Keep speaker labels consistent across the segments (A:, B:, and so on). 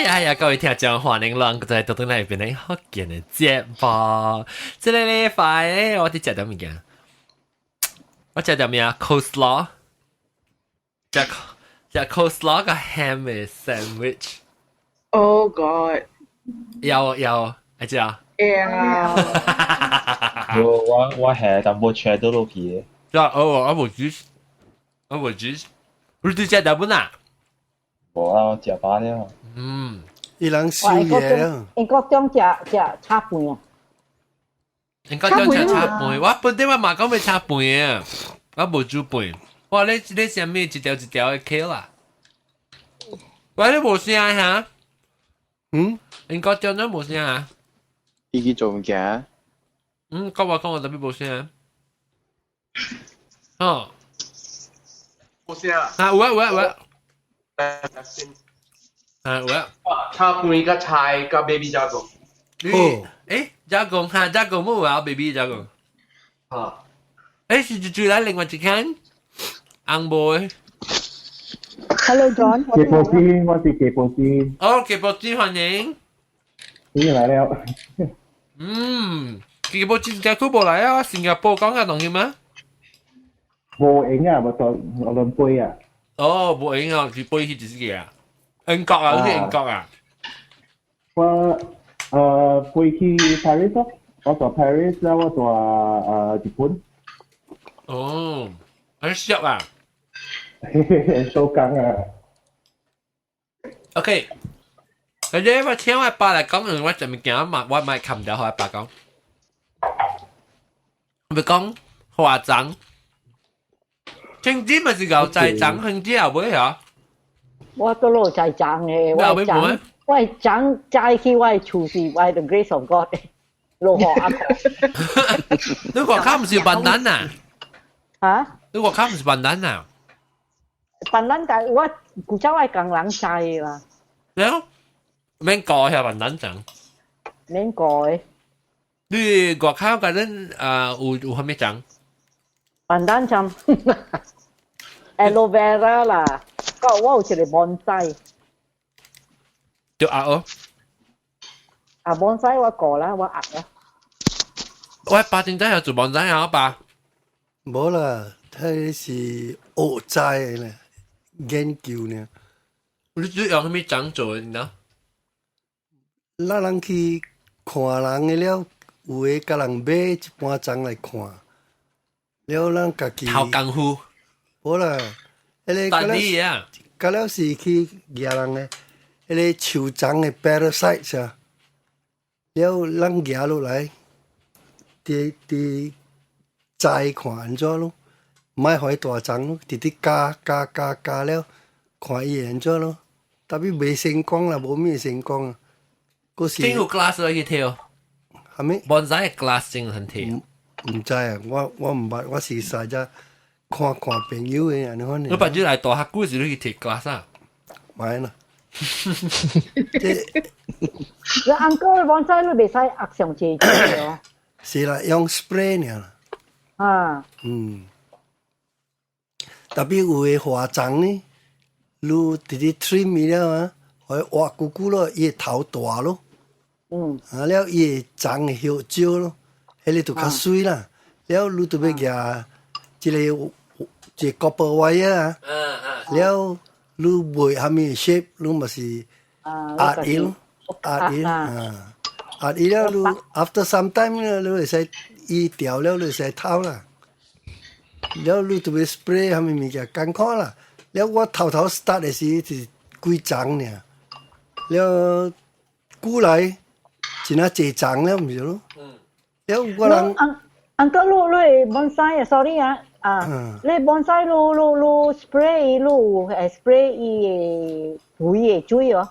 A: 呀呀！各位聽眾歡迎攏在倒轉來變成福建的節目。這个禮拜咧，我佇食點物件？我食點物啊？Coleslaw，食食 coleslaw 佮 ham 的 sandwich。
B: Oh God！
A: 有有，愛食啊？
B: 會啊！
C: 我係淡薄 cheddar 落去
A: 的。啊，哦，我無煮，我無煮，你佇食點本啊？
C: 無啊，我食飽了。
D: 伊人燒嘢啊！
E: 英國中食食炒飯啊！
A: 英國中食炒飯，我本底我嘛講欲炒飯啊，我無煮飯。哇！你啥物一條一條的 kale 啊？喂，你無聲嚇？英國中都無聲啊？
F: 伊去做物件。
A: 嗯，講話講話特別無聲。哦。
G: 無聲啊！
A: 啊，有啊有啊有啊。
G: 先。
A: 啊有啊。
G: 炒飯佮菜佮 baby 加工。
A: 哦。欸，加工哈，加工冇啊，baby 加工。
G: 啊。
A: 欸，是就住來另外一間紅毛的。
E: Hello John。
H: 傑波斯，我是傑波斯。
A: 哦，傑波斯歡迎。
H: 歡迎來了。
A: 嗯，傑波斯真久無來啊，新加坡講下東西嗎？
H: 無閒啊，無做我輪飛啊。
A: 哦，無閒啊，是飛去一時啊。英國啊，你去英國啊？
H: 我飛去 Paris 咯，我蹛 Paris 啦，我蹛日本。
A: 哦，很痟啊。
H: 收工啊。
A: OK，或者我請我爸來講，我就物件嘛，我咪冚掉，予我爸講。咪講化妝，青子咪是𠢕栽種，杏子後尾啊。
E: 我都落栽種的，我種我種栽去我的厝是 by the grace of God 落雨啊！
A: 你外口毋是有 pandan 啊？
E: 嚇？
A: 你外口毋是 pandan 啊？
E: Pandan 但我古早我工人栽的啦。
A: 了，免顧遐 pandan 種。
E: 免顧的。
A: 你外口嗰陣啊有啥物種？
E: Pandan 種，aloe vera 啦，個我有一個 bonsai。
A: 就壓哦。
E: 啊，bonsai 我過啦，我壓啦。
A: 我爸真正有做 bonsai 啊，我爸。
D: 無啦，彼是學栽的啦，研究呢。
A: 你主用啥物種做的？你知？
D: 咱人去看人的了，有的共人買一般種來看，了咱家己。
A: 頭功夫。
D: 無啦，彼個。
A: 代理啊。
D: 到了是去蜈人的，彼個樹欉的 parasite 啊，了咱蜈落來，佇佇栽看按怎咯，莫予伊大欉咯，直直加加加加了，看伊會按怎咯。特別袂成功啦，無咩成功啊。閣是。
A: 真有 glass 去跳。
D: 啥物？
A: Bonsai glass 真很跳。
D: 毋知啊，我毋捌，我是實在看看朋友的按呢款。
A: 你捌你來大學久時你去提 glass 啊？
D: 莫啦。這
E: 你 uncle bonsai 你袂使壓上濟水哦。
D: 是啦，用 spray 爾啦。
E: 啊。
D: 嗯。特別有的花欉呢，你直直 trim 伊了啊，予伊活久久咯，伊會頭大咯。啊了，伊會欉的葉少咯，彼个就較媠啦。了，你就欲蜈一个一個 copper wire 啊。了，你賣啥物 shape，你嘛是壓伊咯，壓伊啊，壓伊了，你 after some time 你會使伊掉了，你會使偷啦。了，你就欲 spray 啥物物件艱苦啦。了，我頭頭 start 的時是幾欉爾，了久來真啊濟欉了，毋是咯？了我人。
E: Uncle 你你 bonsai sorry 啊啊，你 bonsai 你你你 spray 你spray 伊的肥的水哦。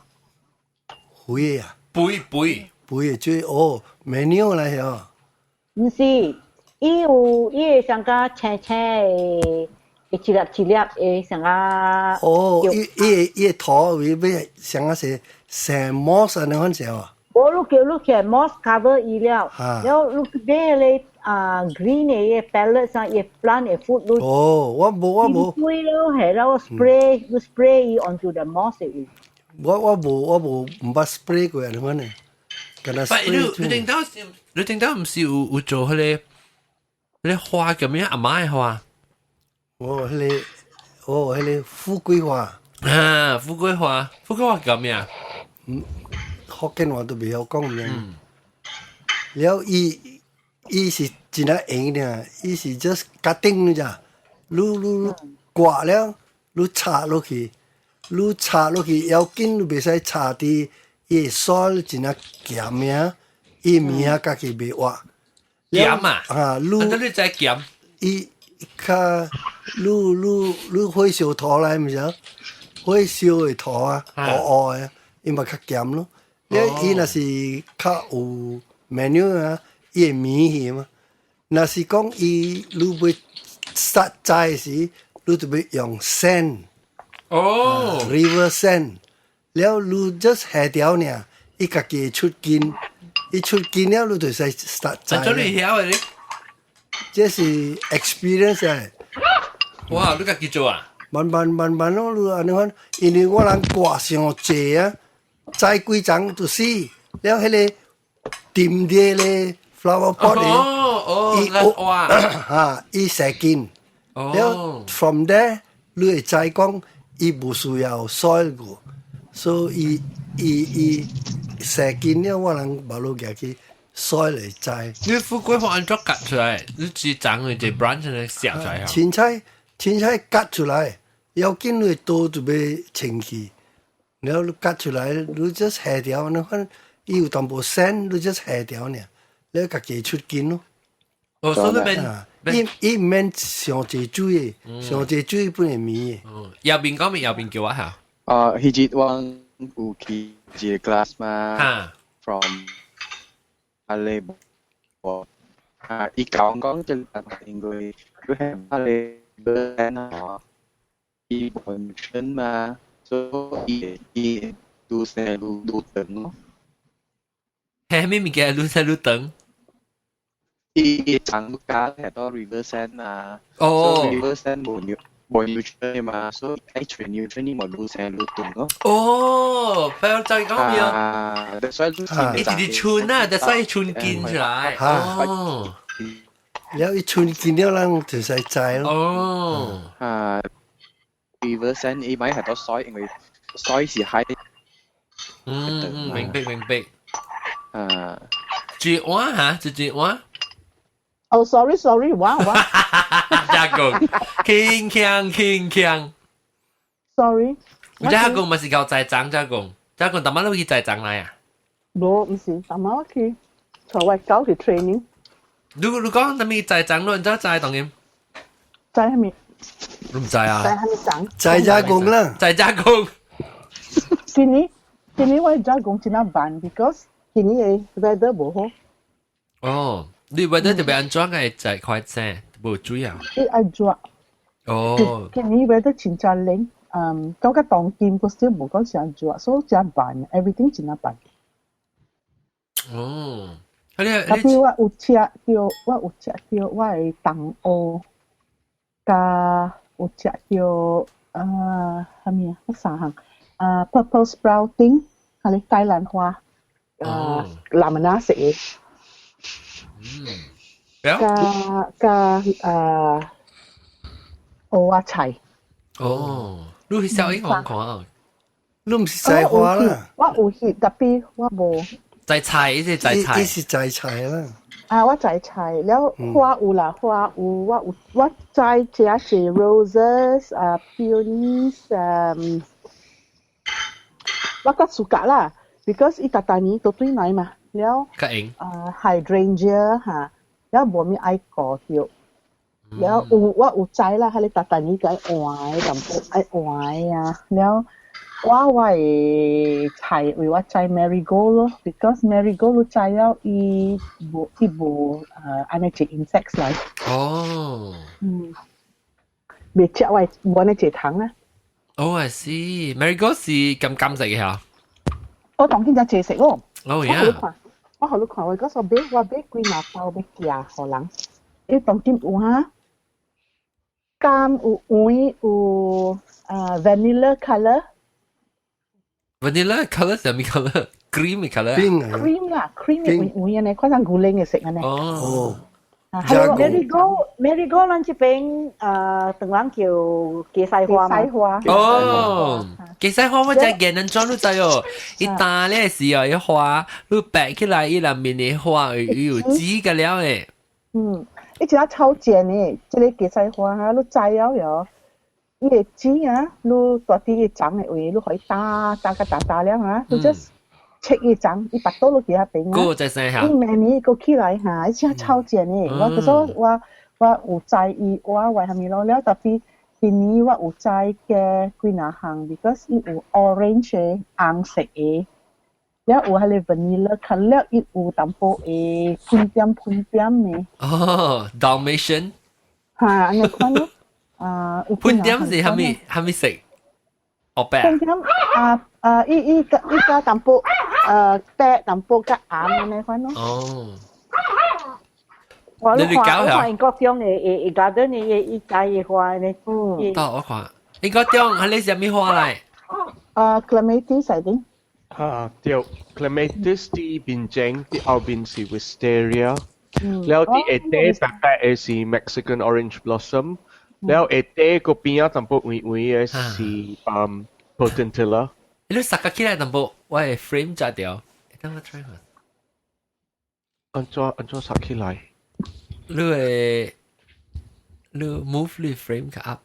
D: 肥的啊？
A: 肥肥
D: 肥的水哦，manure 來哦。
E: 毋是，伊有伊會像較青青的，一粒一粒的像較。
D: 哦，伊伊伊的土位欲像啊是生 moss 按呢款隻哦。
E: 無，你叫你去 moss cover 伊了，了你買个啊 green 的 pellet 啊，伊 plant 的 food 你。
D: 哦，我無我無。
E: 水了係了 spray，你 spray 伊 onto the moss 的位。
D: 我無毋捌 spray 過按呢款的，敢若 spray。
A: 你頂到毋是有做彼個花叫咩阿媽的花？
D: 哦，彼個富貴花。
A: 啊，富貴花，富貴花叫咩啊？
D: 嗯，福建話都袂曉講咩。了伊是真啊閒爾，伊是 just cutting 咋，你割了，你插落去，你插落去，要緊你袂使插佇伊的 soil 真啊鹹爾，伊物仔家己袂活。
A: 鹹啊！
D: 啊，你
A: 你知鹹？
D: 伊較你火燒土來毋是啊？火燒的土啊，烏烏的，伊嘛較鹹咯。你伊若是較有 manure 啊，伊會綿去嘛。若是講伊你欲殺栽時，你就欲用 sand。
A: 哦
D: ，river sand，了你 just 下條爾，伊家己會出根，伊出根了，你就使殺栽。
A: 按怎你曉的？
D: 這是 experience 來。
A: 哇！你家己做啊？
D: 慢慢慢慢咯，你按呢款，因為我人割傷濟啊，栽幾叢就死，了彼個沉佇咧 flower pot 的，
A: 哦，哇，
D: 哈，伊生根，了 from there 你會知講伊無需要 soil 個，所以伊生根了，我人無路舉去 soil 來栽。
A: 你富貴花按怎割出來？你只長的這 branch 來寫出來啊？
D: 凊彩凊彩割出來，要緊你刀就欲清去，然後你割出來，你 just 下條，你看伊有淡薄 sand，你 just 下條爾，你家己出根咯。
A: 哦，所以免
D: 伊毋免上濟水的，上濟水本會綿的。
A: 右邊講咪右邊叫我嚇。
F: 啊，彼日我有去一個 class 嘛，from 阿里我啊，伊講講就因為佢係阿里 brand 啊，伊本身嘛，所以伊愈生愈長咯。
A: 係咩物件愈生愈長？
F: 伊長加係多 river sand 嘛，
A: 哦
F: ，river sand 無 nutrient 嘛，所以愛揣 nutrient 嘛愈生愈長咯。
A: 哦，不要再講咩
F: 啊？所以
A: 一直春啊，就所以春根出來。哦，
D: 了伊春根了，咱就使栽咯。
A: 哦，
F: 啊，river sand 伊買係多 soil，因為 soil 是海。
A: 嗯嗯，明白明白。
F: 啊，
A: 住碗嚇，住住碗。
I: 哦，sorry sorry，我
A: 加工，輕強輕強。
I: ，sorry。
A: 加工咪是夠栽種加工，加工，逐擺都去栽種來啊？
I: 無，毋是，逐擺我去，帶我狗去 training。
A: 你講啥物栽種，你知栽當然？
I: 栽啥物？
A: 你毋知啊？
I: 栽啥物種？
D: 栽加工啦，
A: 栽加工。
I: 今年我加工真係煩，because 今年的 weather 無好。
A: 哦，你 weather 特別按怎個栽快生，無水啊？
I: 伊愛熱。
A: 哦。
I: 今年 weather 真正冷，到個當今個時無講誠熱，所以真煩，everything 真係煩。
A: 哦，
I: 特別我有食著我的糖蚵，佮有食著啊，啥物啊？彼三項啊，purple sprouting，係咧芥蘭花，啊，藍藍色的。佮啊，蚵仔菜。
A: 哦，你去小英看看。
D: 你毋是栽花啦？
I: 我有去，特別我無。
A: 栽菜，伊是栽菜。
D: 伊是栽菜啦。
I: 啊，我栽菜了花有啦，花有，我有我栽這是 roses 啊，peonies，嗯，我較 suka 啦，because 伊逐逐年都對來嘛，了
A: 較用
I: 啊 hydrangea 哈，了無物愛顧著，了有我有栽啦，彼個逐逐年該換的，淡薄愛換的啊，了。我的菜為我栽 marigold 咯，because marigold 你栽了伊無按呢隻 insects 來。
A: 哦。
I: 嗯。袂食我無按呢濟蟲啊。
A: 哦，I see。marigold 是甘甘色嘅嚇。
I: 我當今才濟色哦。
A: 哦呀。
I: 我予你看，我嗰時買我買幾若包欲寄予人，伊當今有哈，甘有黃有啊 vanilla colour。
A: Vanilla color 係咩 color？Cream color。
I: cream 啦，cream 嘅黃黃呢，看上牛奶嘅色呢。
A: 哦。
E: Marigold Marigold 咱這邊唐人叫芥菜花嘛。
I: 芥菜花。
A: 哦，芥菜花我知見人裝都知哦。伊打咧時哦，伊花你白起來，伊內面的花有籽個了誒。
I: 嗯，伊真超賤的，這個芥菜花哈，你摘了喲，伊個籽啊，你大啲伊長的位，你可以打打個打打了啊，你 just 切伊長，伊腹肚落去遐邊啊。
A: 個再生下。
I: 伊明年閣起來哈，伊真超賤的。我可是我有摘伊，我為蝦米咯？了特別今年我有摘嘅幾若項，because 伊有 orange 的紅色的，了有彼个 vanilla 較了伊有淡薄的噴點噴點的。
A: 哦，Dalmatian。
I: 哈，按呢款咯。啊，
A: 噴點是蝦米蝦米色？哦白。
I: 噴點啊啊！伊伊加伊加淡薄白淡薄較紅按呢款咯。
A: 哦。
E: 我你看，我看英國中的的 garden 的伊摘的花呢。
I: 嗯。
A: 到我看，英國中係你啥物花來？
I: 啊，clematis 係點？
G: 啊，對，clematis 佇邊前，佇後邊是 wisteria，了佇下底白白的是 Mexican orange blossom，了下底個邊仔淡薄圓圓的是potentilla。
A: 你實個起來淡薄，我的 frame 遮掉。等我 try 下。
G: 按怎按怎實起來？
A: 你會你 move 你 frame 較 up。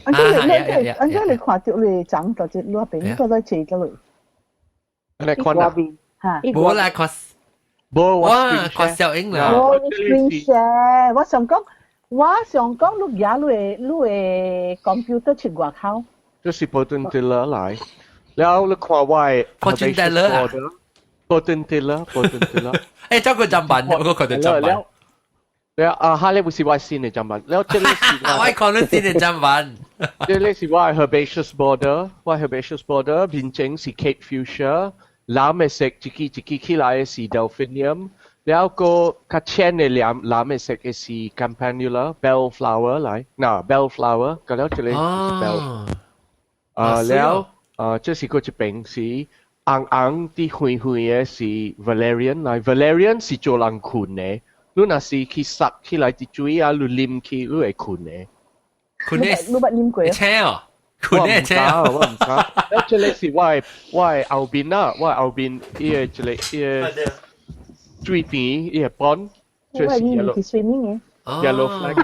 I: 按怎你你按怎你看到你長到這路邊，你個在坐這裏。
G: 你看啊？
I: 嚇！
A: 無啦，看。
G: 無
A: 我看小英啦。
I: 我 screen share，我想講，我想講，你舉你的你的 computer 去外口。
G: 這是 potentilla 來，了你看我的
A: potentilla
G: potentilla potentilla。
A: 欸，這個砧板，我看到砧板。
G: 了啊，哈，你不是我新的砧板，了這個是
A: 我看到新的砧板。
G: 這個是我的 herbaceous border，我 herbaceous border 面前是 Cape Fuchsia，藍的色一支一支起來的是 Delphinium，了個較淺的藍藍的色的是 Campanula bellflower 來，嗱 bellflower，個了這個是 bell。啊了啊，這是個一邊是紅紅啲灰灰的是 Valerian 來，Valerian 是做人睏的。你若是去殺起來啲水啊，你啉去，你會睏的。
A: 睏的，
I: 你捌啉過？
A: 青哦，睏的青。
G: 我毋敢。了，這個是我的後邊啊，我的後邊伊個一個伊個水池，伊個 pond，這是 yellow。
I: 去 swimming 的。
G: Yellow flag。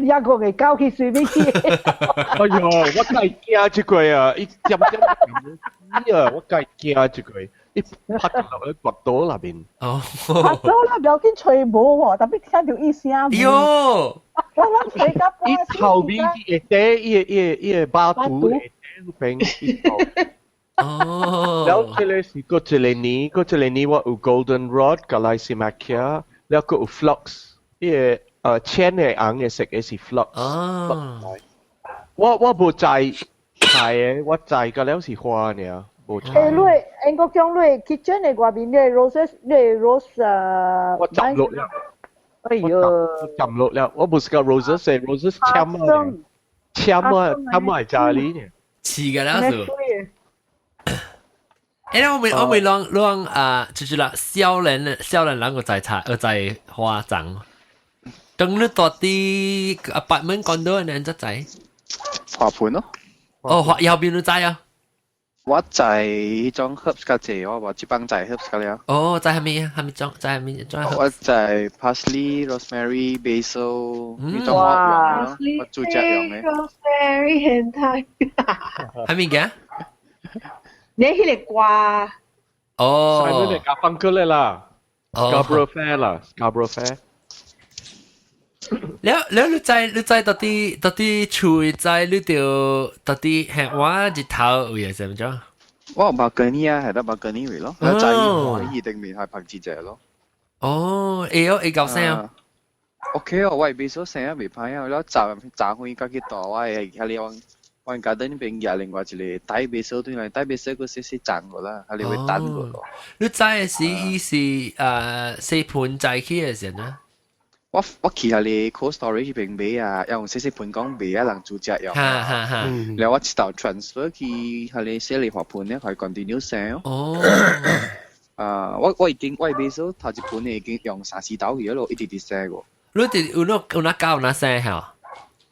E: 一個月交去 swimming 去。
G: 哎喲，我梗係驚這個啊！伊點點點，啊，我梗係驚這個。伊拍落去掘到那邊。
A: 哦，
I: 拍到啦，不要緊吹無喎，特別聽到伊聲。
A: 喲，
I: 我吹到半
G: 伊後邊伊下底，伊個伊個伊個巴肚下底嗰邊。
A: 哦。
G: 了，這個是過一個年，過一個年我有 golden rod 佮 Lysimachia，了閣有 phlox，伊個淺的紅的色的是 phlox。
A: 哦。
G: 我無摘菜的，我摘個了是花爾。
E: 欸，你英國講你 kitchen 的外面你 roses，你 rose 啊？
G: 我浸落了。
E: 哎喲！
G: 浸落了，我不是講 roses，係 roses 簽啊，簽啊，簽啊，家裡呢。
A: 似嘅啦是。欸，我未啷啷啊，就是啦，少年少年人個在菜，在花叢。等你到啲 apartment condo 你則在？
F: 花盆咯。
A: 哦，花右邊都在啊。
F: 我在種 herbs 較濟，我話這幫在 herbs 較了。
A: 哦，在蝦米蝦米種？在蝦米種？
F: 我在 parsley、rosemary、basil 呢種我用咯，我煮食用的。
B: rosemary 変態。
A: 蝦米嘅？
B: 你彼個瓜。
A: 哦。
G: Simon 係夾飯哥啦，Scarborough Fair 啦，Scarborough Fair。
A: 了了，你知到底厝在你就到底係我日頭有嘢什麼種？
F: 我有 balcony 啊，係得 balcony 位咯，我在可以頂面係拍子者咯。
A: 哦，會哦，會夠聲啊。
F: OK 哦，我係 basil 聲未歹啊，了炸炸開家己大，我係遐裡往我 garden 邊舉另外一個大 basil 對來，大 basil 個細細長過啦，係你會等過咯。
A: 你知的時伊是四盆栽起的時陣啊？
F: 我去下你 cold storage 邊買啊，用細細盤講買啊，人煮食用。
A: 哈哈哈。
F: 然後我一頭 transfer 去下你雪梨花盆咧，可以 continue 生。
A: 哦。
F: 啊，我已經我買咗頭一盆已經用三四斗去咯，一直直生過。
A: 你哋有那有那教有那生嚇？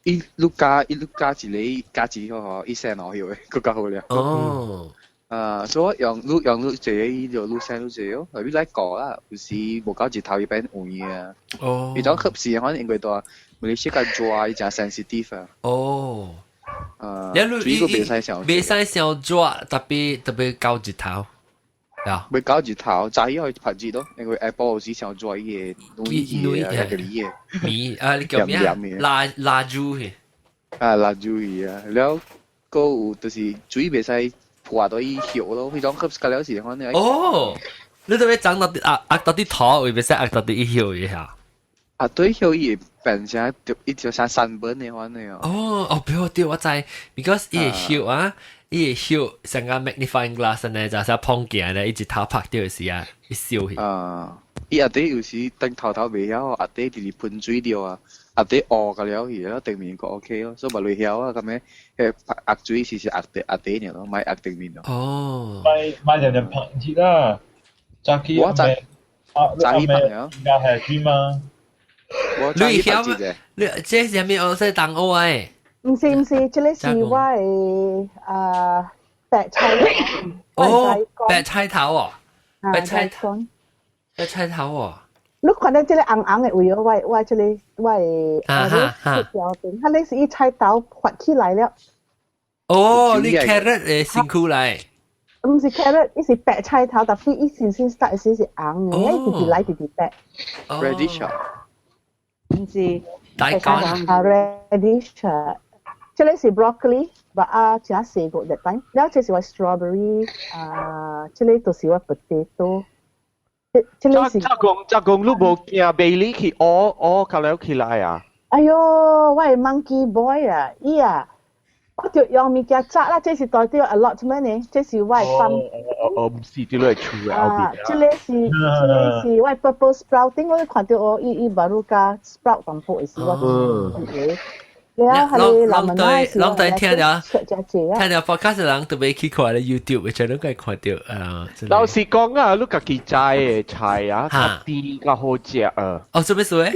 F: 伊你加伊你加一個加一個吼，伊生落去的，閣較好了。
A: 哦。
F: 啊，所以用你用你這個伊就愈生愈濟哦，特別來顧啦，有時無夠日頭伊變黃啊。
A: 哦。
F: 伊種合時反正因為大馬來西亞熱，伊誠 sensitive 啊。
A: 哦。
F: 啊，
A: 你
F: 水閣袂使傷，
A: 袂使傷熱，特別特別夠日頭。啊！
F: 袂夠日頭，早起可以拍熱咯，因為下晡有時傷熱伊會暖熱啊，個熱
A: 米啊，你叫咩啊？辣辣椒去。
F: 啊，辣椒去啊，了閣有就是水袂使破到伊葉咯，彼種吸個了時反正。
A: 哦，你特別長到啊壓到啲頭，會袂使壓到啲葉一下。
F: 啊，對葉伊會變成伊就像三本的款的哦。
A: 哦哦，不對，我知，because 伊個葉啊。伊個葉像個 magnifying glass 呢，就是碰鏡咧，一直頭拍掉時啊，一燒去。
F: 啊，伊下底有時等頭頭袂曉，下底直直噴水掉啊，下底烏個了去，了頂面閣 OK 咯，所以嘛袂曉啊，咁樣，迄壓水是是壓底壓底爾咯，莫壓頂面咯。
A: 哦。
C: 買買兩兩拍熱啦，早起
F: 我早早起拍
C: 了。應該係水嗎？
F: 我
A: 你曉？你這是啥物？我說東歐的。
I: 毋是毋是，這個是我的啊白菜。
A: 哦，白菜頭哦，白菜頭，白菜頭哦。
I: 你看到這個紅紅的位哦，我我這個我的啊哈，它那是伊菜頭發起來了。
A: 哦，你 carrot 的辛苦來。
I: 毋是 carrot，伊是白菜頭，但是伊先先 start 時是紅的，伊直直來直直白。
F: Radish
I: 毋是。
A: 大乾。
I: 啊，radish。這個是 broccoli，但啊，誠細個 that time。了這是我 strawberry，啊，這個就是我 potato。這個是。
G: 則講則講，你無驚貝你去學學較了起來啊？
I: 哎喲，我係 monkey boy 啊，伊啊，我就用物件紮啦，這是代表 allotment 呢，這是我的 farm。
G: 哦哦，毋是，這個係厝的後邊。
I: 啊，這個是這個是我 purple sprouting，我看到哦，伊伊馬魯加 sprout 淡薄的時我。嗯。
A: 攏對攏對聽著，聽著 podcast 人特別去看咧 YouTube，就攏會看著啊。
G: 老實講啊，你家己摘的菜啊，較甜較好食啊。
A: 哦，做咩事咧？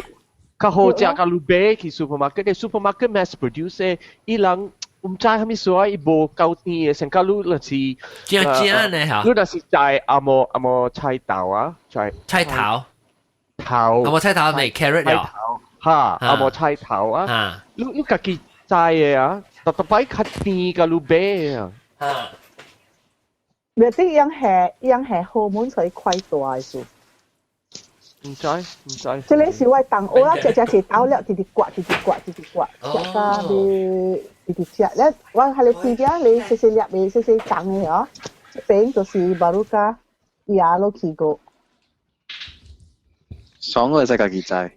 G: 較好食，較你買去 supermarket，supermarket mass produce，伊人毋知啥物事啊，伊無夠甜的，成個你若是
A: 正正呢嚇。
G: 你若是摘紅毛紅毛菜頭啊，菜
A: 菜頭
G: 頭，
A: 紅毛菜頭未 carrot 了。
G: 哈，紅毛菜頭啊，你你家己摘的啊，特特擺較甜共你買啊。
I: 袂得樣下樣下荷門所以快大的數。
G: 毋知毋知。
I: 這個是我同學啊，食食是豆了，直直刮，直直刮，直直刮，食到你直直食。咧，我喺你邊邊，你細細粒的，細細長的哦。這邊就是馬魯加，伊也落去過。
F: 爽我會使家己摘。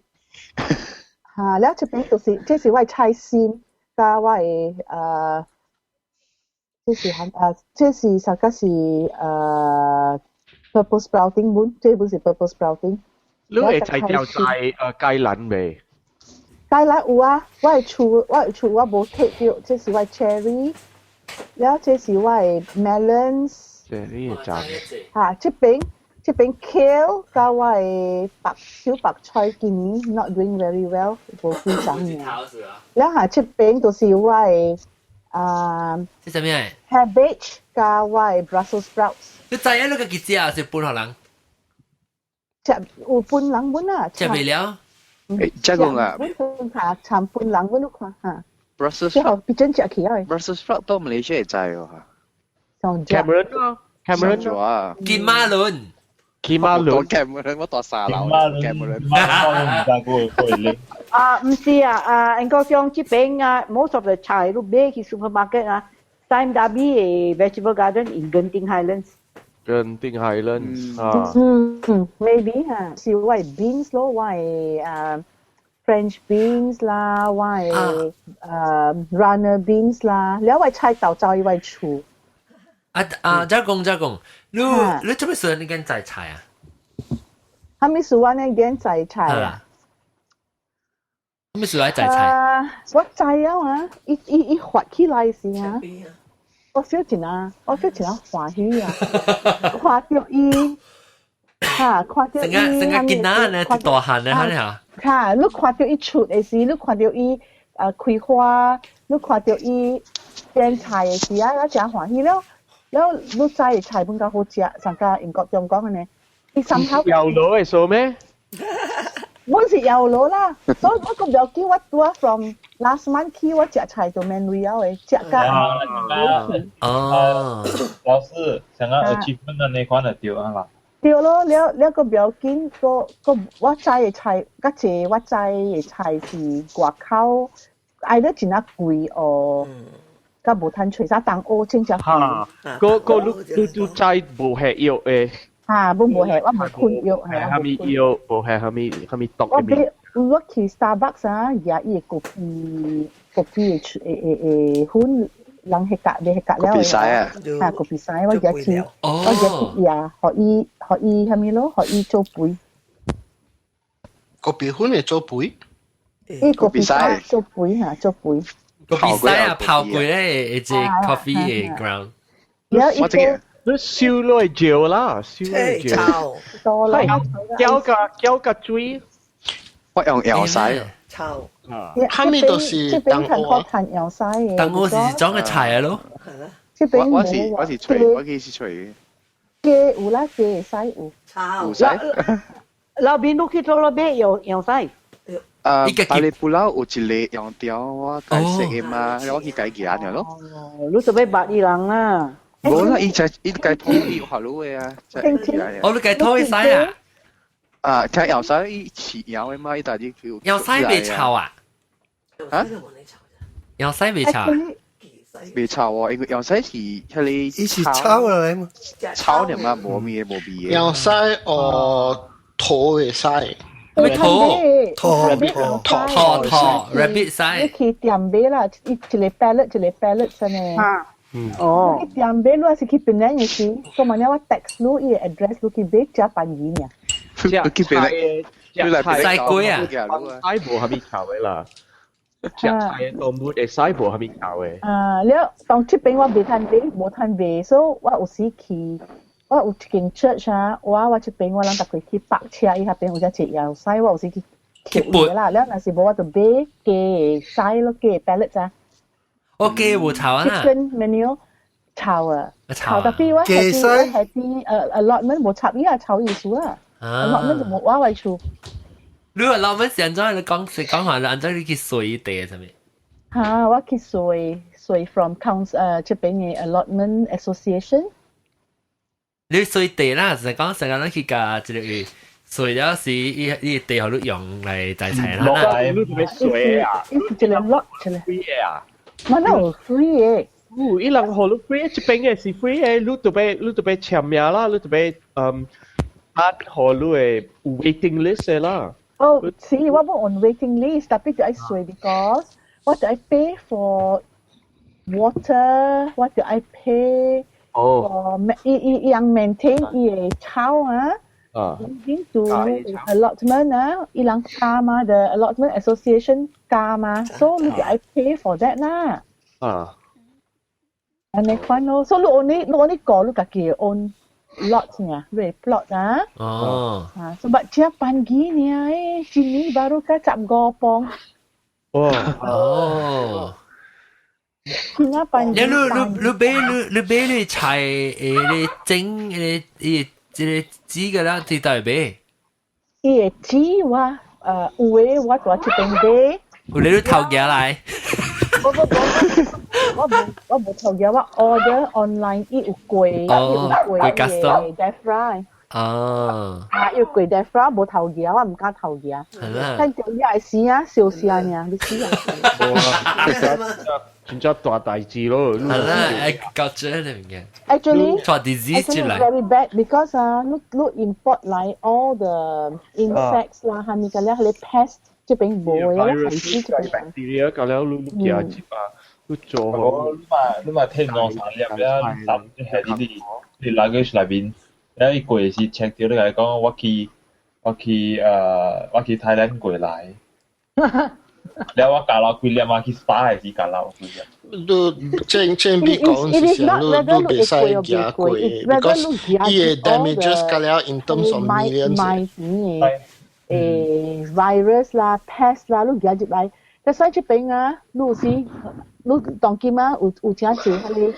I: 哈，了這邊就是，這是我的菜心，佮我的這是含啊，這是啥個是purple sprouting 本，這本是 purple sprouting。
G: 你會摘掉摘芥蘭未？
I: 芥蘭有啊，我的厝我的厝我無摕著，這是我的 cherry，了這是我的 melons。
G: cherry 會摘。
I: 哈，這邊這邊 kale 佮我的白小白菜今年 not doing very well，無幾長爾。了下這邊就是我的啊。
A: 這啥物啊
I: ？cabbage 佮我的 Brussels sprouts。
A: 你知影你家己食還是分予人？
I: 食有分人本啊。
A: 食袂了？
F: 誒，這講啊。
I: 阮下參分人本你看哈。
F: Brussels
I: 最後變真食起來。
F: Brussels sprout 到馬來西亞會知哦哈。
G: Cameron 咯，Cameron
F: 啊。
A: 金馬倫。
G: 金馬倫。
F: Cameron 我蹛三樓。Cameron。
E: 啊，毋是啊，啊，應該講這邊啊，most of the 菜都買去 supermarket 啊，Sime Darby 的 vegetable garden in Genting Highlands。
G: Genting Highlands 啊。
I: 嗯嗯，maybe 哈，是我的 beans 咯，我的啊 French beans 啦，我的runner beans 啦，了我的菜豆走去我的厝。
A: 啊啊！再講再講，你你做咩事你揀摘菜啊？
I: 啥物事我呢揀摘菜啊？
A: 咩事來摘菜？
I: 啊，我知啊嘛，伊伊伊發起來時啊，我 feel 真啊，我 feel 真啊歡喜啊，看到伊，哈，看到
A: 成個成個囡仔呢，大漢咧，哈
I: 哈，你看到伊出的時，你看到伊開花，你看到伊變菜的時啊，我真歡喜了。了，你摘的菜本較好食，上加英國中講的呢，伊三口
G: 有攞嘅數咩？
I: 我是有攞啦，所以我個唔要緊，我拄啊 from last month 起，我食菜就免鐳了的，食甲
A: 哦，
C: 老師想要 achievement 的那款就對啊啦。
I: 對咯，了了個唔要緊，個個我摘的菜，較濟我摘的菜是外口，愛得真啊貴哦，較無趁揣啥東歐真正貴。
G: 嚇，個個你你你摘無係藥的。
I: 嚇，無無係，我無困藥
G: 係。係咪藥？無係係咪係咪毒
I: 我買我去 Starbucks 啊，也伊個咖啡咖啡的誒誒誒粉，人彼格買彼格了。
F: 咖啡師啊。
I: 嚇，咖啡師，我舉去，我舉去也，予伊予伊啥物咯，予伊做肥。
J: 咖啡粉會做肥？
I: 伊咖啡師做肥嚇，做肥。
A: 咖啡師啊，泡過咧，一隻咖啡的 ground。
G: 我這個。你燒落去椒啦，燒落去椒。
I: 多啦。
G: 攪個攪個水。
F: 我用藥屎。
K: 臭。
J: 哈咪就是
I: 東歐啊。藥屎的。
A: 東歐是種個菜咯。
F: 我我是我是吹，我其實是吹。
I: 雞有啦，雞會使有。
K: 臭。
F: 有使。
E: 老邊你去做了買藥藥屎。
F: 啊，巴里布拉有一個用掉我解釋的嘛，我去解記下咯。
E: 你就欲捌伊人啦。
F: 無啦，伊就伊解統一學路的啊。
A: 哦，你解統一使啊？
F: 啊，聽藥屎伊飼藥的嘛，伊大日叫。
A: 藥屎袂臭啊？
F: 啊？
A: 藥屎袂臭？
F: 袂臭哦，因為藥屎是彼個。
D: 伊是炒落來嘛？
F: 炒的嘛，無味無味的。
J: 藥屎哦，土會使。
A: 咩土？
D: 土
A: 土土土 rabbit 屎。
I: 你去店買啦，一個 pallet 一個 pallet 真的。
E: 哦。
I: 你店買，你是去檳城的時，所以嘛，我 text 你伊個 address，你去買食便宜爾。
G: 食菜，
A: 西瓜啊，
G: 西無蝦米臭的啦。食菜的動物的西無蝦米臭的。
I: 啊，了當這邊我袂趁買，無趁買，所以我有時去，我有一間 church 啊，我我這邊我人逐過去泊車，伊彼邊有只隻藥屎，我有時去抾啦。了若是無我就買雞的屎咯，雞的 pellet 啊。
A: 我雞無臭啊
I: ！Chicken manure 臭啊，臭 tapi 我係啲我係啲allotment 無插伊啊，臭意思啊，allotment 就無我為厝。
A: 你 allotment 是按怎你講是講話，按怎你去隨地啥物？
I: 嚇，我去隨隨 from council 這邊嘅 allotment association。
A: 你隨地啦，是講成日你去共這個隨了是伊伊地予你用來摘菜啦。
G: 你做咩隨啊？
I: 伊是一個 lot 一個。
G: free 啊！
I: 嘛哪有 free 的？
G: 有，伊人予你 free，這邊的是 free 的，你就欲你就欲簽名啦，你就欲嗯，啊，予你的有 waiting list 的啦。
I: 哦，是，我無 on waiting list，tapi 就愛隨 because 我就愛 pay for water，我就愛 pay for 伊伊伊人 maintain 伊的草啊。
G: 啊。
I: 已經做 allotment 啊，伊人加嘛，the allotment association 加嘛，所以你就愛 pay for that 啦。
G: 啊。
I: 按呢款咯，所以你 only 你 only 過你家己 own lot 呢，你 plot 啊。
A: 哦。
I: 啊，sebab 這便宜呢，誒，一年baru 才15磅。
G: 哇。
A: 哦。
I: 真便宜。
A: 你你你買你你買你菜誒，你整誒伊這個紙個啦，佇佗位買？
I: 伊個紙我有的我佇這邊買。
A: 有你偷寄來？
I: 無無無，我無我無偷寄，我 order online 伊有過，伊有過
A: custom
I: DEFRA。
A: 哦。
I: 啊，有過 DEFRA 無偷寄，我毋敢偷寄。
A: 係啦。
I: 但就伊會死啊，燒死爾，你死啊！
G: 無啊，真正大代誌咯。
A: 係啦，會搞這個物件。
I: Actually,
A: 帶 disease 進來。
I: very bad because 啊，你你 import 來 all the insects 啦，係咪個咧？係 pest 這邊無的，係死這邊。
G: bacteria 搞了你你寄接啊，你做好。
C: 你嘛你嘛聽兩三粒了，三係你啲你 luggage 內面，了伊過時 check 到你共伊講我去我去我去 Thailand 過來。你我教落幾粒嘛，去 SPA 還是教落幾粒？
J: 你正正比講是啥？你你袂使行過，because 伊個 damages 甲了 in terms of millions。
I: 誒 virus 啦、pest 啦，你行入來，但所以這邊啊，你是你當今啊，有有真濟彼个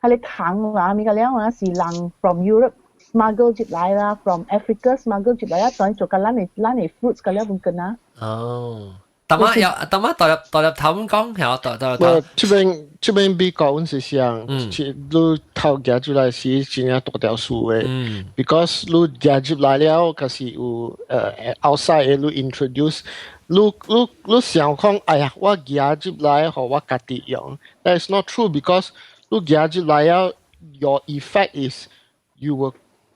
I: 彼个蟲啦，物個了啊，是人 from Europe smuggle 入來啦，from Africa smuggle 入來啊，當做甲咱的咱的 fruits 甲了本根啊。
A: 哦。大媽有大媽代入代入頭咁講，係我代代入頭。
J: 這邊這邊美國阮是想，你頭行出來是真正大條數的，because 你行入來了，可是有outside 的你 introduce，你你你想講，哎呀，我行入來，予我家己用，That is not true because 你行入來了，your effect is you will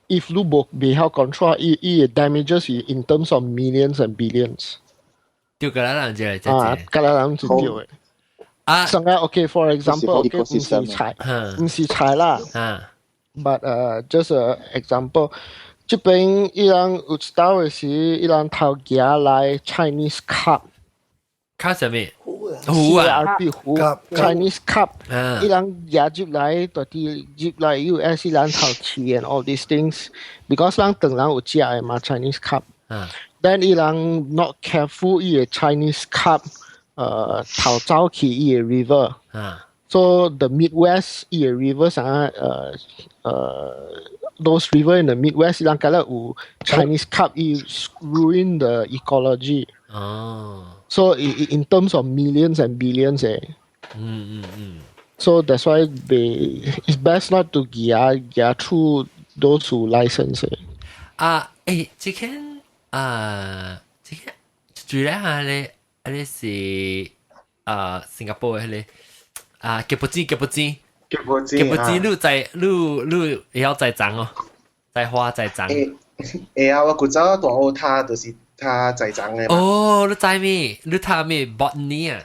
J: if 你無袂曉 control，伊伊的 damages 是 in terms of millions and billions。
A: 對，格拉人就係
J: 啊，格拉人是對的。
A: 啊，
J: 上個 OK，for example，OK，毋是菜，毋是菜啦。But just a example，這邊伊人有一道的是伊人頭行來 Chinese carp。
A: carp 啥物？
J: 芋啊，CARP 芋，Chinese carp。伊人行入來，到底入來 US 伊人頭飼 and all these things，because 人唐人有食的嘛 Chinese carp。Then 伊人 not careful，伊個 Chinese carp，逃走去伊個 river。So the Midwest 伊個 river 啥those river in the Midwest 伊人覺得有 Chinese carp 伊 ruin the ecology。
A: 哦。
J: So in terms of millions and billions 誒。
A: 嗯嗯嗯。
J: So that's why they it's best not to 行行 through those who license 誒。
A: 啊，誒，這間啊，這個住咧下咧，啊是啊，新加坡嘅迄個啊，吉布子吉布子
K: 吉布子
A: 吉布子，你在你你會曉栽種哦，栽花栽種。
K: 會會啊，我古早大學讀就是讀栽種的嘛。
A: 哦，你知咩？你讀咩 botany 啊？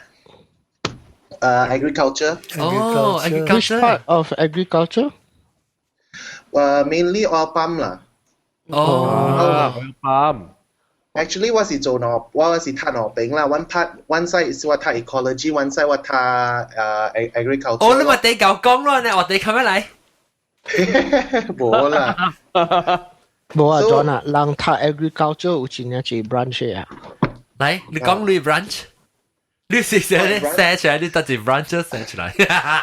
K: Agriculture。
A: 哦，agriculture。
J: Which part of agriculture？
K: Mainly oil palm 啦。
A: 哦
G: ，oil palm。
K: Actually，我是做農，我是讀兩邊啦。One part one side 是我讀 ecology，one side 我讀agriculture。
A: 哦，你咪地夠講咯，你我地冚一嚟。
K: 無啦。
J: 無啊，John 啊，人讀 agriculture 有真正一 branch 啊。
A: 來，你講你 branch，你是寫咧寫出來，你得一 branch 寫出來。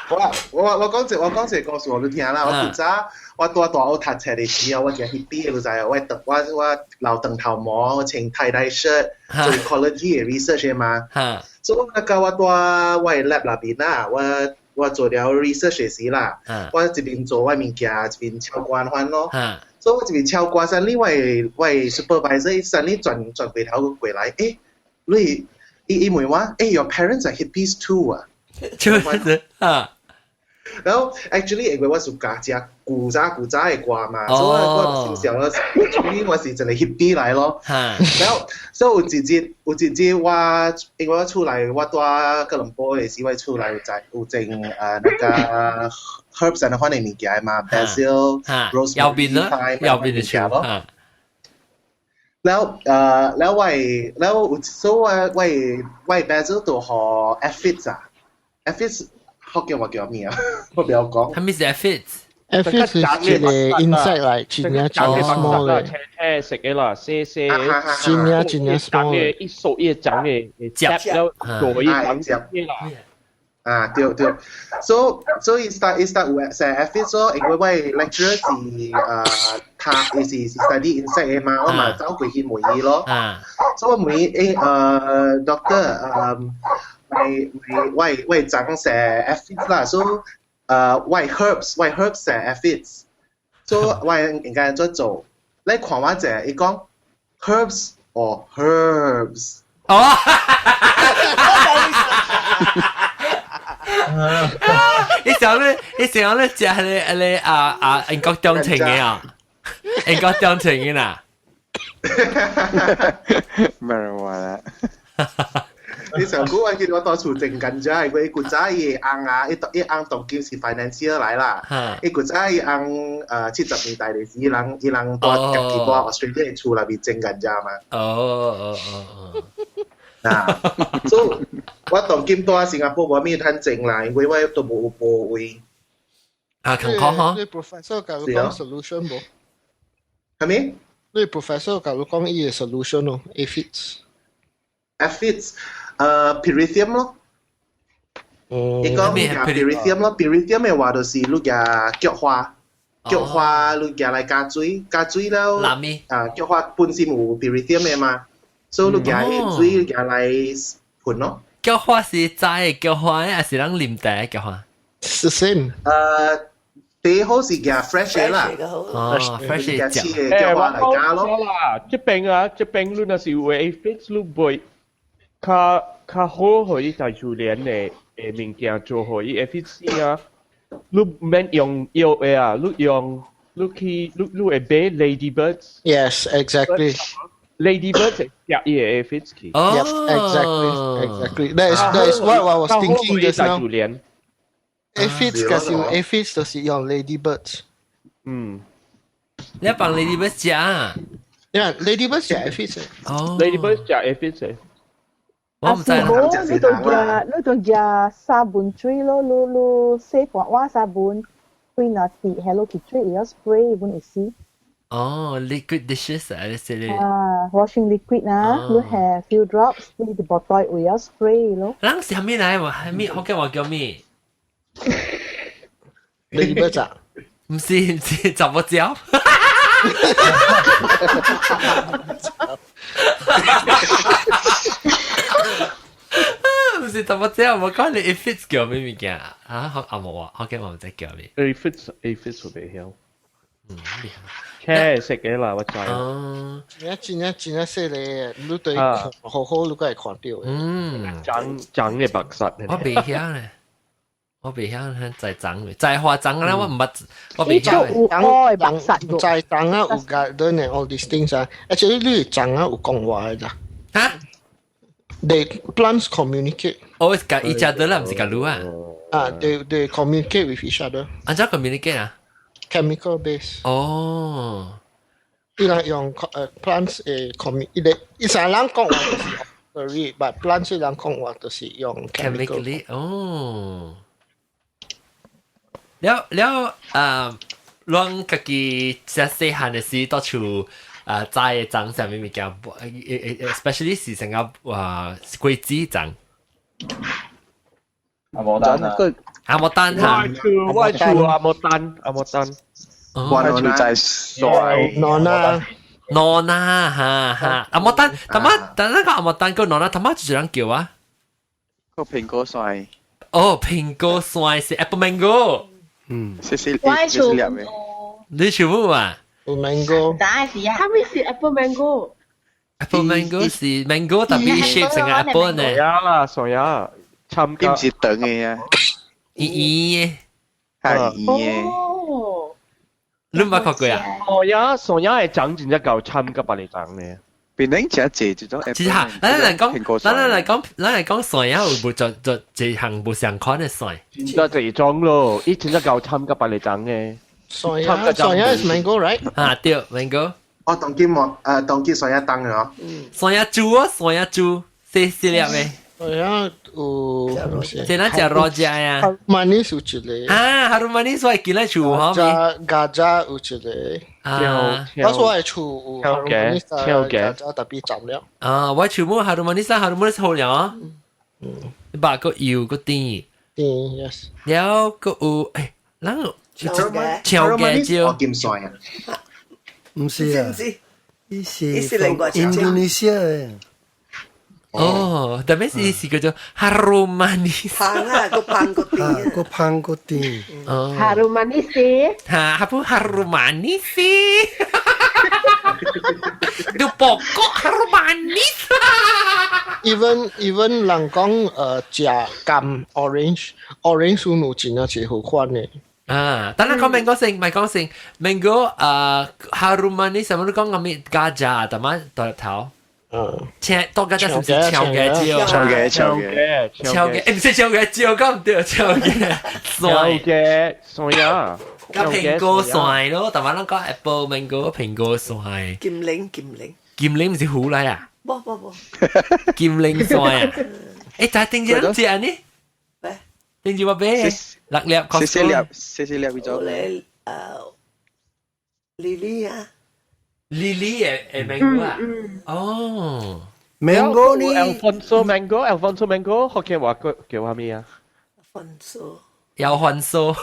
K: 我我我講一我講一個故事，我你聽啦。我古早我蹛大學讀冊的時候，我真 hippie 你知我長我我留長頭毛，我穿 tie dye shirt，做 ecology 的 research 的嘛。所以我到我蹛我的 lab 內邊啦，我我做了 research 的時啦，我一邊做我物件，一邊唱歌款咯。所以我一邊唱歌，suddenly 我的我的 supervisor suddenly 轉轉過頭過來，欸，你伊伊問我，欸，your parents are hippies too 啊？
A: 就是啊。
K: 然後 actually 因為我是教食古早古早的歌嘛，所以我我心想咯，actually 我是一個 hippie 來咯。然後所以有一日有一日我因為我厝內我蹛哥倫坡的時，我厝內有在有種那個 herbs 按呢款的物件嘛，basil、rosemary、
A: 右邊咯，右邊的樹
K: 咯。แล้วแล้ว我แล้ว所以我我我 basil 都予 aphids 啊，aphids 福建話叫咩啊？我不要講。
A: 係咩是 aphids？
J: aphids 是一個 insect 來，真正真 small 的。
G: 青青色的啦，細細。
J: 真正真正 small
G: 的。一手一長的，接了做一長嘅啦。
K: 啊，對對，所以所以 start 伊 start 有成 aphids 所因為我 lecturer 是他伊是是 study insect 的嘛，我嘛走過去問伊咯。所以我問伊doctor 我我我長成 aphids 啦，所以我 herbs 我 herbs 成 aphids，所以我應該按怎做？你看我者，伊講 herbs or herbs。
A: 哦。你想咧，你想咧食咧咧啊啊英國中情嘅啊，英國中情嘅啦。
F: Marijuana。
K: 你上古我見我當厝種甘蔗，因為古早伊翁啊，伊伊翁當今是 financier 來啦。伊古早伊翁70年代的時，伊人伊人蹛家己蹛 Australia 的厝內面種甘蔗嘛。
A: 哦哦哦哦。
K: 啊，所以我當今住新加坡無咩趁錢啦，因為我都無無位。
A: 啊，近可嗬？
J: 你 professor 教你講 solution 無？
K: 係咪？
J: 你 professor 教你講伊個 solution 咯，aphids。
K: Aphids，pyrethium 咯。伊講 pyrethium 咯，pyrethium 嘅話就是你夾菊花，菊花你夾來加水，加水了，啊，菊花本身有 pyrethium 嘅嘛，所以你夾水夾來噴咯。
A: 菊花是摘嘅菊花，還是人啉茶菊花？
J: 是 same。
K: 第好是夾 fresh 嘅啦，
A: 哦，fresh
K: 嘅切嘅菊花來加咯。
G: 啦，這邊啊，這邊你若是有 aphids 你買較較好，予伊大自然的的物件做予伊 aphids 啊，你免用藥的啊，你用你去你你會買 ladybirds。
J: Yes, exactly.
G: Ladybirds 會食伊的 aphids 去。
A: 哦。
J: Yep, exactly, exactly. That is what I was thinking just now. Aphids 就是 aphids 就是用 ladybirds。
G: 嗯。
A: 你幫 ladybird 食啊？
J: Yeah, ladybird 食 aphids。
A: 哦。
G: Ladybird 食 aphids。
A: 我唔知
I: 啦。你都食，你都食沙本水咯，你你洗半碗沙本水若滴 Hello Kitty 會曉 spray 本會死。
A: 哦，liquid dishes 啊，你是你。
I: 啊，washing liquid 啊，你係 few drops，你啲 bottle 會曉 spray 咯。
A: 人是蝦米來？蝦米福建話叫咩？
J: Ladybird 啊？
A: 唔是唔是，查某鳥。唔是查某鳥，我講你 aphids 叫咩物件啊？啊，冇啊，福建話唔知叫咩。
G: Aphids aphids 我袂曉。
A: 嗯，
G: 車食嘅啦，我知。
A: 哦，
J: 真真真正細個，你對好好，你閣會看著。
A: 嗯，
G: 長長嘅白實。
A: 我袂曉咧，我袂曉在長，在花長啦，我毋捌，我袂曉。
I: 有愛白實
J: 在長啊，有 garden and all these things 啊，而且你長啊有講話嘅咋？
A: 嚇
J: ？They plants communicate。
A: 哦，是甲 each other 啦，毋是共你啊。
J: 啊，they communicate with each other。
A: 按怎 communicate 啊？
J: Chemical base。
A: 哦。
J: 伊人用plants 誒 commu，伊個伊啥人講話就是 sorry，but plants 人講話就是用
A: chemical。哦。了了啊，攏家己食細漢的時，到處啊摘的種啥物物件，especially 是成個啊果子種。
C: 阿摩丹啊，
A: 阿摩丹哈，
G: 我厝阿摩丹，阿摩丹，
F: 我厝在帥。
J: Nona。
A: Nona 哈哈，阿摩丹，他媽，但那個阿摩丹個 Nona，他媽就是人叫啊。
F: 個蘋果蒜。
A: 哦，蘋果蒜是 apple mango。
D: 嗯，
F: 謝謝。
B: 我厝
A: 你厝冇啊？
J: 有 mango。
B: 答是啊。係咪是 apple mango？
A: Apple mango 是 mango，特別 shape 成個 apple 呢。
G: 呀啦，傻呀，參
F: 加。唔是長嘅啊。
A: 圓圓嘅。
F: 係圓嘅。
B: 哦。
A: 你捌看過啊？
G: 傻呀，傻呀係長真正夠參個白嚟長嘅。
F: 變頂食濟這種。
A: 其實哈，咱來講，咱來講，咱來講蒜啊，有無做做一項無相款的蒜？
G: 真正濟種咯，伊真正夠參個白嚟長嘅。
J: 蒜呀，蒜呀是 mango right？
A: 啊對，mango。
K: 哦，當今莫當今蒜仔凍嘅哦。
A: 蒜仔豬哦，蒜仔豬，細細粒嘅。
J: 蒜仔有，
A: 這咱食羅食啊。
J: Harumanis 有一個。
A: 啊，Harumanis 我會記得厝吼。
J: 加有一個。
A: 啊。
J: 我說我的厝有 Harumanis 加特別長了。
A: 啊，我厝冇 Harumanis，Harumanis 好了。嗯。把個油個甜。
J: 甜，yes。
A: 了個有，誒，咱超嘅椒。
K: 金蒜啊。
D: 唔是啊，伊是印度尼西亞的。
A: 哦，特別是是叫做 harum manis。
L: 香啊，個香個甜，
D: 個香個甜。
A: 哦。
B: Harum manis。
A: 哈，apa harum manis? Itu pokok harum manis.
J: Even 人講食柑 orange orange 有真正是好款的。
A: 啊，但係講 mango 先，唔係講先，mango 啊，harum manis，什麼都講個咩 gajah，但係大頭。
J: 嗯，
A: 青多家是唔是超嘅椒？
F: 超嘅超嘅
A: 超嘅，唔是超嘅椒，講唔對，超嘅
G: 蒜嘅蒜啊，
A: 甲蘋果蒜咯，但係咱講 apple mango 蘋果蒜。
L: 金玲金玲，
A: 金玲唔是虎來啊？
L: 無無無。
A: 金陵蒜啊！但係頂住人食呢？頂住我買六粒，
F: 細細粒，細細粒為咗。
L: 咧莉莉啊，
A: 莉莉嘅 mango 啊？哦
D: ，mango 呢
G: ？Alfonso mango，Alfonso mango，福建話叫叫咩啊
L: ？Alfonso
A: 有番薯。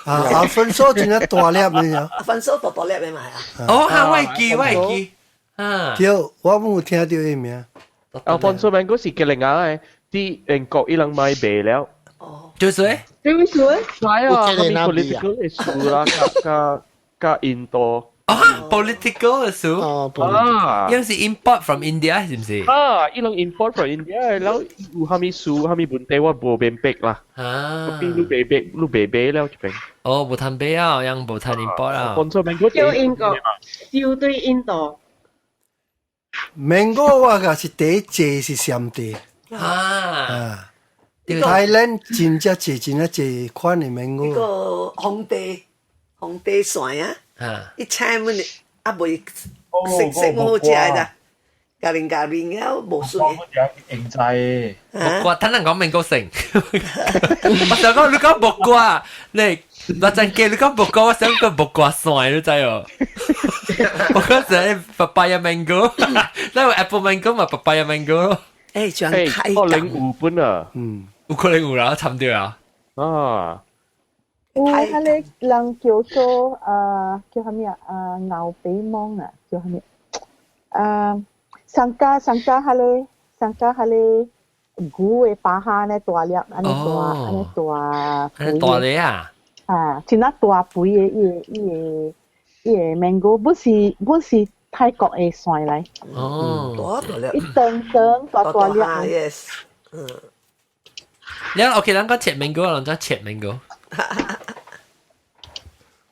D: 啊，Alfonso 真係大粒嘅啊
L: ！Alfonso 大大粒嘅嘛啊！
A: 哦，哈，我會記，我會記。啊，
D: 對，我冇聽到伊名。
G: Alfonso mango 是吉零亞嘅，啲英國伊人買賣了。
L: 哦，
A: 就是咧，
B: 對唔住，
G: 係啊，係咪 political issue 啦？加加印度。
A: 啊，political issue
G: 啊，
A: 因是 import from India 是唔是？
G: 啊，伊人 import from India，然後有蝦米事，蝦米問題我無明白啦。
A: 啊，
G: 邊你白白你白白了這邊。
A: 哦，無趁買啊，樣無趁 import 啊。
B: 叫英國，燒對印度。
D: mango 我個是第一濟是暹地。
A: 啊啊
D: ！Thailand 真正濟真正濟款的 mango。
L: 呢個紅地紅地蒜啊！伊請阮啊未食食冇好食的，家己家己了無水。
C: 應在
A: 木瓜，等人講明個成。我想講你講木瓜，你我真記你講木瓜，我想講木瓜蒜，你知哦？我嗰時 papaya mango，那個 apple mango 嘛 papaya mango 咯。
L: 誒，仲太
G: 可能有本啊，
D: 嗯，
A: 有可能有啦，參對啊。
G: 啊。
I: 有彼個人叫做叫啥物啊？牛鼻芒啊，叫啥物？上家上家彼個上家彼個牛的巴哈呢大粒，按呢大按呢大。
A: 按呢大粒啊！
I: 啊，真啊大肥的，伊個伊個伊個 mango 本是本是泰國的蒜來。
A: 哦，
L: 大大粒。
I: 一長長大大粒。
L: Yes，嗯。
A: 你 OK，咱講切 mango，咱講切 mango。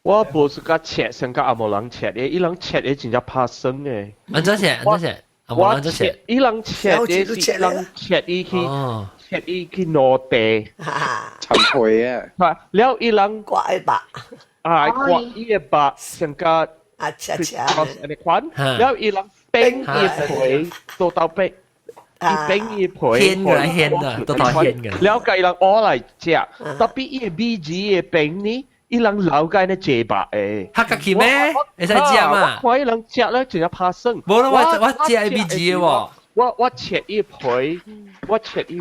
G: 我無是甲切，先甲阿無人切的，伊人切的真正拍酸的。
A: 按怎切？按怎切？阿無人怎切？
G: 伊人切的是人切伊去切伊去攞地，
F: 陳皮啊！
G: 了伊人
L: 割伊肉，
G: 啊割伊的肉，先甲
L: 啊切切，
G: 按呢款，了伊人冰伊皮做到冰。伊冰伊皮，
A: 掀嘅掀啊，都大掀嘅。
G: 了解伊人攞來食，特別伊的米字的冰呢？伊人老街呢食肉的。
A: 哈家去咩？會使食嘛？
G: 我看伊人食咧，真正拍酸。
A: 無啦，我食米字的喎。
G: 我切伊皮，我切伊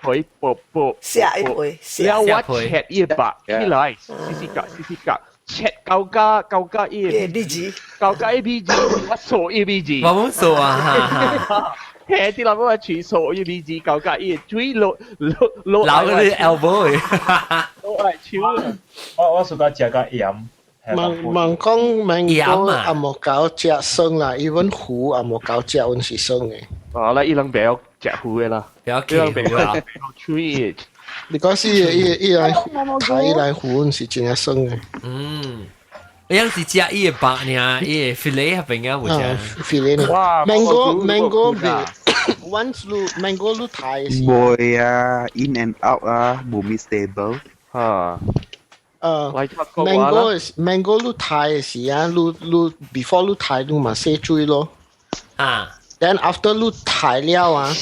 G: 皮薄薄。
L: 切伊皮，
G: 了我切伊肉起來，細細格細細格，切到加到加伊
L: 米字，
G: 到加伊米字，我數伊米字。
A: 我冇數啊！
G: 嘿，啲人我廚數伊米字，到加伊水落落落。
A: 老嗰啲 elbow。
G: 落來手。
C: 我暑假食個鹽。
J: 問問講 mango 也無夠食酸啦，伊阮糊也無夠食，阮是酸的。
G: 啊，那伊人袂曉食糊的啦，
A: 袂曉吃糊啦。
G: 吹。
J: 你講是伊伊來睇來糊，阮是真正酸的。
A: 嗯，伊樣是食伊的肉爾，伊的 fillet 那邊啊，有食。
J: fillet 哇，mango mango 袂，once 你 mango 你睇是。
F: 袂啊，in and out 啊，無咪 stable。
G: 啊。
J: mango mango 你睇時啊，你你 before 你睇你嘛洗水咯。
A: 啊。
J: Then after 你睇了啊，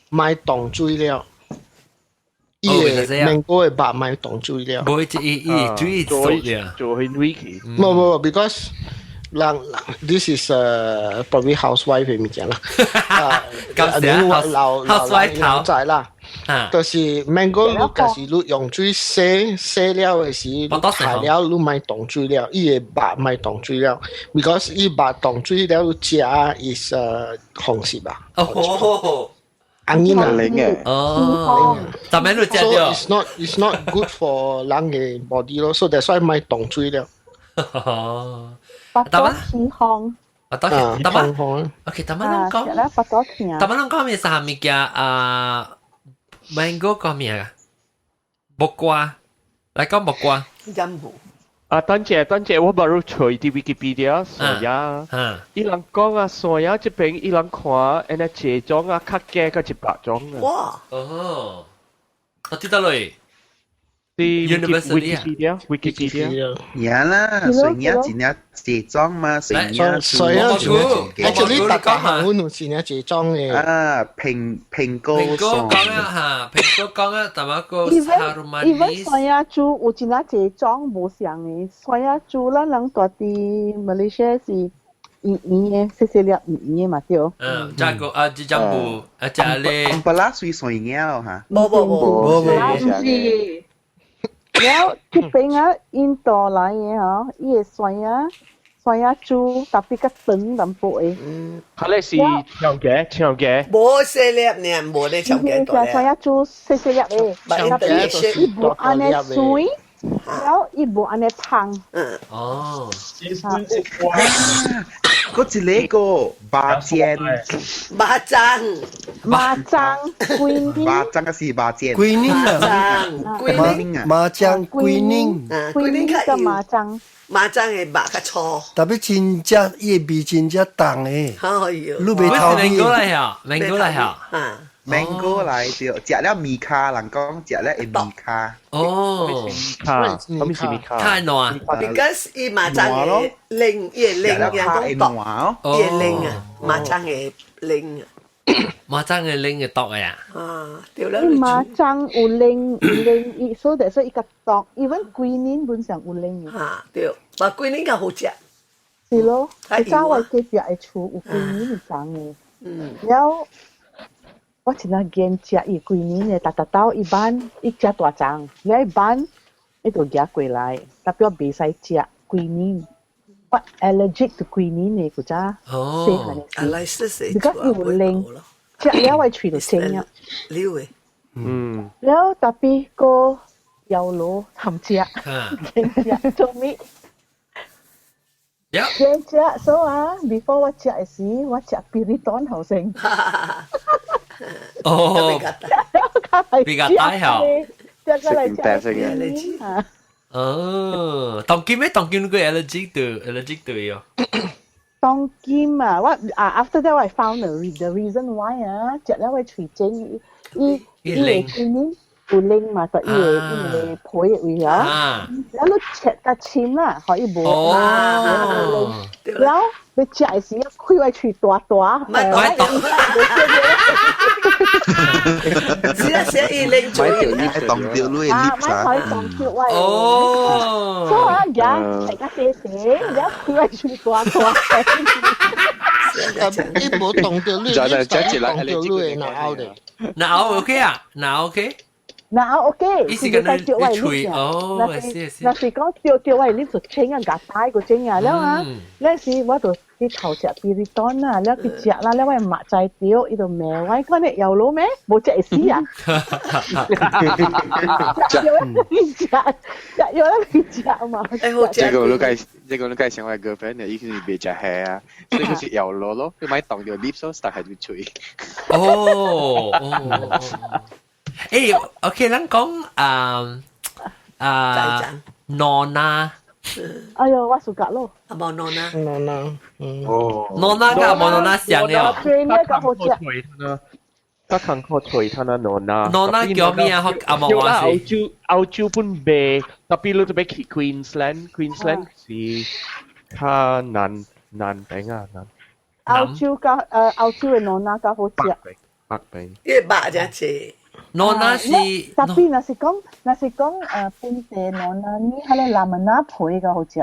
J: 莫動水了。伊個 mango 的肉莫動水了。
A: 無伊伊水熟了。
G: 做去軟去。
J: 無無，because 人 this is probably housewife 的物件啦。
A: 啊，
J: 老老老仔啦。就是 mango 你假是你用水洗洗了的時，你刣了你莫動水了，伊的肉莫動水了，because 伊肉動水了，你食 is 紅色吧。
A: 哦，
J: 安尼啦。
A: 哦，咱們你食
J: So it's not good for 人的 body 咯，so that's why 莫動水了。
A: 哦，
I: 白多起烘。
A: 啊，多得嗎？OK，得嗎？攏講，
I: 白多甜。
A: 得嗎？攏講咩啥物件啊？mango 講咩啊？木瓜，來講木瓜。
L: 飲無。
G: 啊，等陣等陣，我 baru 揣啲 Wikipedia 山藥，伊人講啊，山藥這邊伊人看，按呢這種啊，較加個100種啊。
L: 哇！
A: 哦，我知道嘞。University
G: Wikipedia Wikipedia。
K: 呀啦，水影真正這種嘛，水影
J: 所以 actually 大家行阮有真正這種嘅。
K: 啊，蘋蘋果
A: 蘋果講啊嚇，蘋果講啊，淡薄個
I: even even 山野豬有真正濟種無相嘅，山野豬咱人住佇馬來西亞是圓圓的，細細粒圓圓的嘛對。
A: 嗯，這個啊，這張布啊，這咧。
K: 不拉水山影嚇。
L: 無無無
D: 無無。
I: 是。了這邊啊，印度來的吼，伊的山野山野豬特別較長淡薄的。
G: 佢咧是長嘅，長嘅。
L: 無細粒呢，無咧長嘅大
I: 山野豬細細粒的，特別伊無按呢水，了伊無按呢芳。
L: 嗯。
A: 哦。
K: 嗰一個肉煎。
L: 肉粽。
I: 肉粽，桂林。
K: 肉粽還是肉煎？
D: 桂林啊。
L: 桂林
D: 啊。麻醬桂林。
L: 桂林較
I: 麻醬。
L: 麻醬的肉較粗。
D: 特別真正伊的味真正重的。
L: 哎呦。
D: 你袂頭
A: 味。過來呀，免過來呀。
L: 啊。
K: 免過來對，食了米卡，人講食了會米卡。
A: 哦，
G: 卡，啥物是米卡？
A: 太爛。
L: Because 伊麻醬的冷，伊的冷，人講毒，伊的冷啊，麻醬的冷啊。
A: 麻醬的冷會毒的啊？
L: 啊，對了。
I: 麻醬有冷有冷，伊所以所以伊較毒，even 桂林本身有冷的。
L: 啊，對，但桂林較好食。
I: 是咯，早我隔壁的厝有桂林是長的。嗯。了。我真正見食伊規年的，逐逐兜伊挽伊食大欉，了伊挽伊就夾過來，特別我袂使食規年，我 allergic to 規年的古早細漢的時，because 伊有冷，食了我喙就生了。
L: 溜的。
G: 嗯。
I: 了特別個搖螺含食，食做咩？先食，所以啊，before 我食的時，我食 Piriton 頭先。
A: 哦，比較大下。
F: 食嘅。
A: 哦，當今咩？當今個 allergic to allergic to 喲。
I: 當今啊，我啊 after that I found the reason why 啊，食了我喙整，伊伊會今年有冷嘛，就伊會伊會皮的位啊，然後你切較深啦，予伊無
A: 哦，
I: 然後你食的時，開我喙大大，
L: 唔係大。是啊，是伊冷
K: 做，凍掉你的 lips
I: 啊，唔可以凍掉我。
A: 哦，
I: 所以我而家食較細細，而家開我喙大大。
J: 伊無凍掉你，凍掉你的腦的。
A: 腦 OK 啊，腦 OK。
I: 嗱 OK，
A: 伊是個你喙哦，是是。
I: 若是講掉掉我的 lips 就清啊，夾帶個清啊，了啊，那時我就去頭食 Piriton 啊，了去食啦，了我目知掉，伊就罵我，講你搖螺咩？無食會死啊！食藥去食，食藥去食嘛。
F: 這個你計，這個你計想我 girlfriend 伊是袂食蝦啊，所以佢是搖螺咯，佢買凍掉 lips 咯，但係就喙。
A: 哦哦。誒，OK，咱講啊啊，nona。
I: 哎喲，我 suka 咯。
L: 啊，無 nona。
J: nona，
F: 哦。
A: nona 佮無 nona 相了。
I: 較好食。
G: 較艱苦揣他那 nona。
A: nona 叫咩啊？阿毛話是。
G: 澳洲澳洲本賣，特別你特別去 Queensland，Queensland 是較南南邊啊南。
I: 澳洲較澳洲的 nona 較好食。
G: 北邊。
L: 伊肉真濟。
A: nona 是，
I: 特別若是講，若是講本地 nona，你彼个 lamana 皮較好食。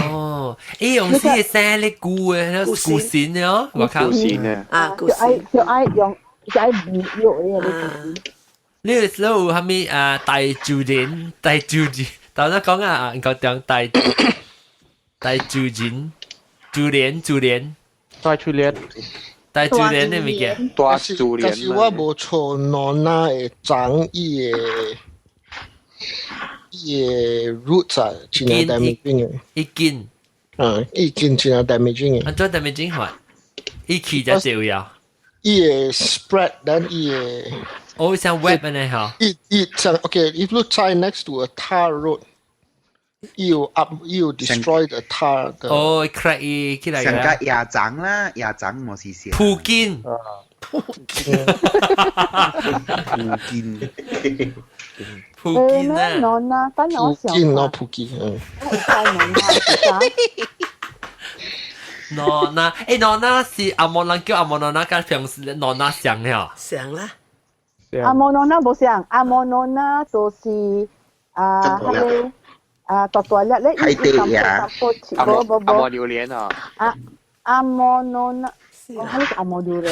A: 哦，伊用是生咧菇的，菇筍的哦，我看。
F: 菇筍的。
L: 啊，
I: 就愛就愛用就愛滷肉的。
A: 你有時候有啥物啊？大主人，大主人，頭先講啊，講講大大主人，主連主連，
G: 大主連。
A: 大珠簾的物件，
F: 大珠簾。
J: 但是我無錯，nona 會長伊的伊的 roots 啊，真正 damaging 的。
A: 伊根。
J: 嗯，伊根真正 damaging 的。
A: 按怎 damaging 法？伊起才對啊。
J: 伊會 spread，then 伊會。
A: 哦，像 web 按呢吼。
J: 伊伊像 OK，if you 栽 next to a tar road。you up you destroy the tar
A: 的哦，crack 伊起來。
K: 上個亞長啦，亞長冇事事。
A: 蒲根，
M: 莆田，
A: 莆田啊，
I: nona，等下我想。
J: 莆田咯，莆田，嗯。
A: nona，誒 nona 是紅毛人叫紅毛 nona，佮平時 nona 像了。
L: 像啦。
I: 紅毛 nona 無像，紅毛 nona 就是啊，彼个啊大大粒咧，
M: 海底呀，
I: 無無無。
F: 紅毛榴蓮啊。
I: 啊，紅毛 nona。哦，彼個紅毛榴蓮。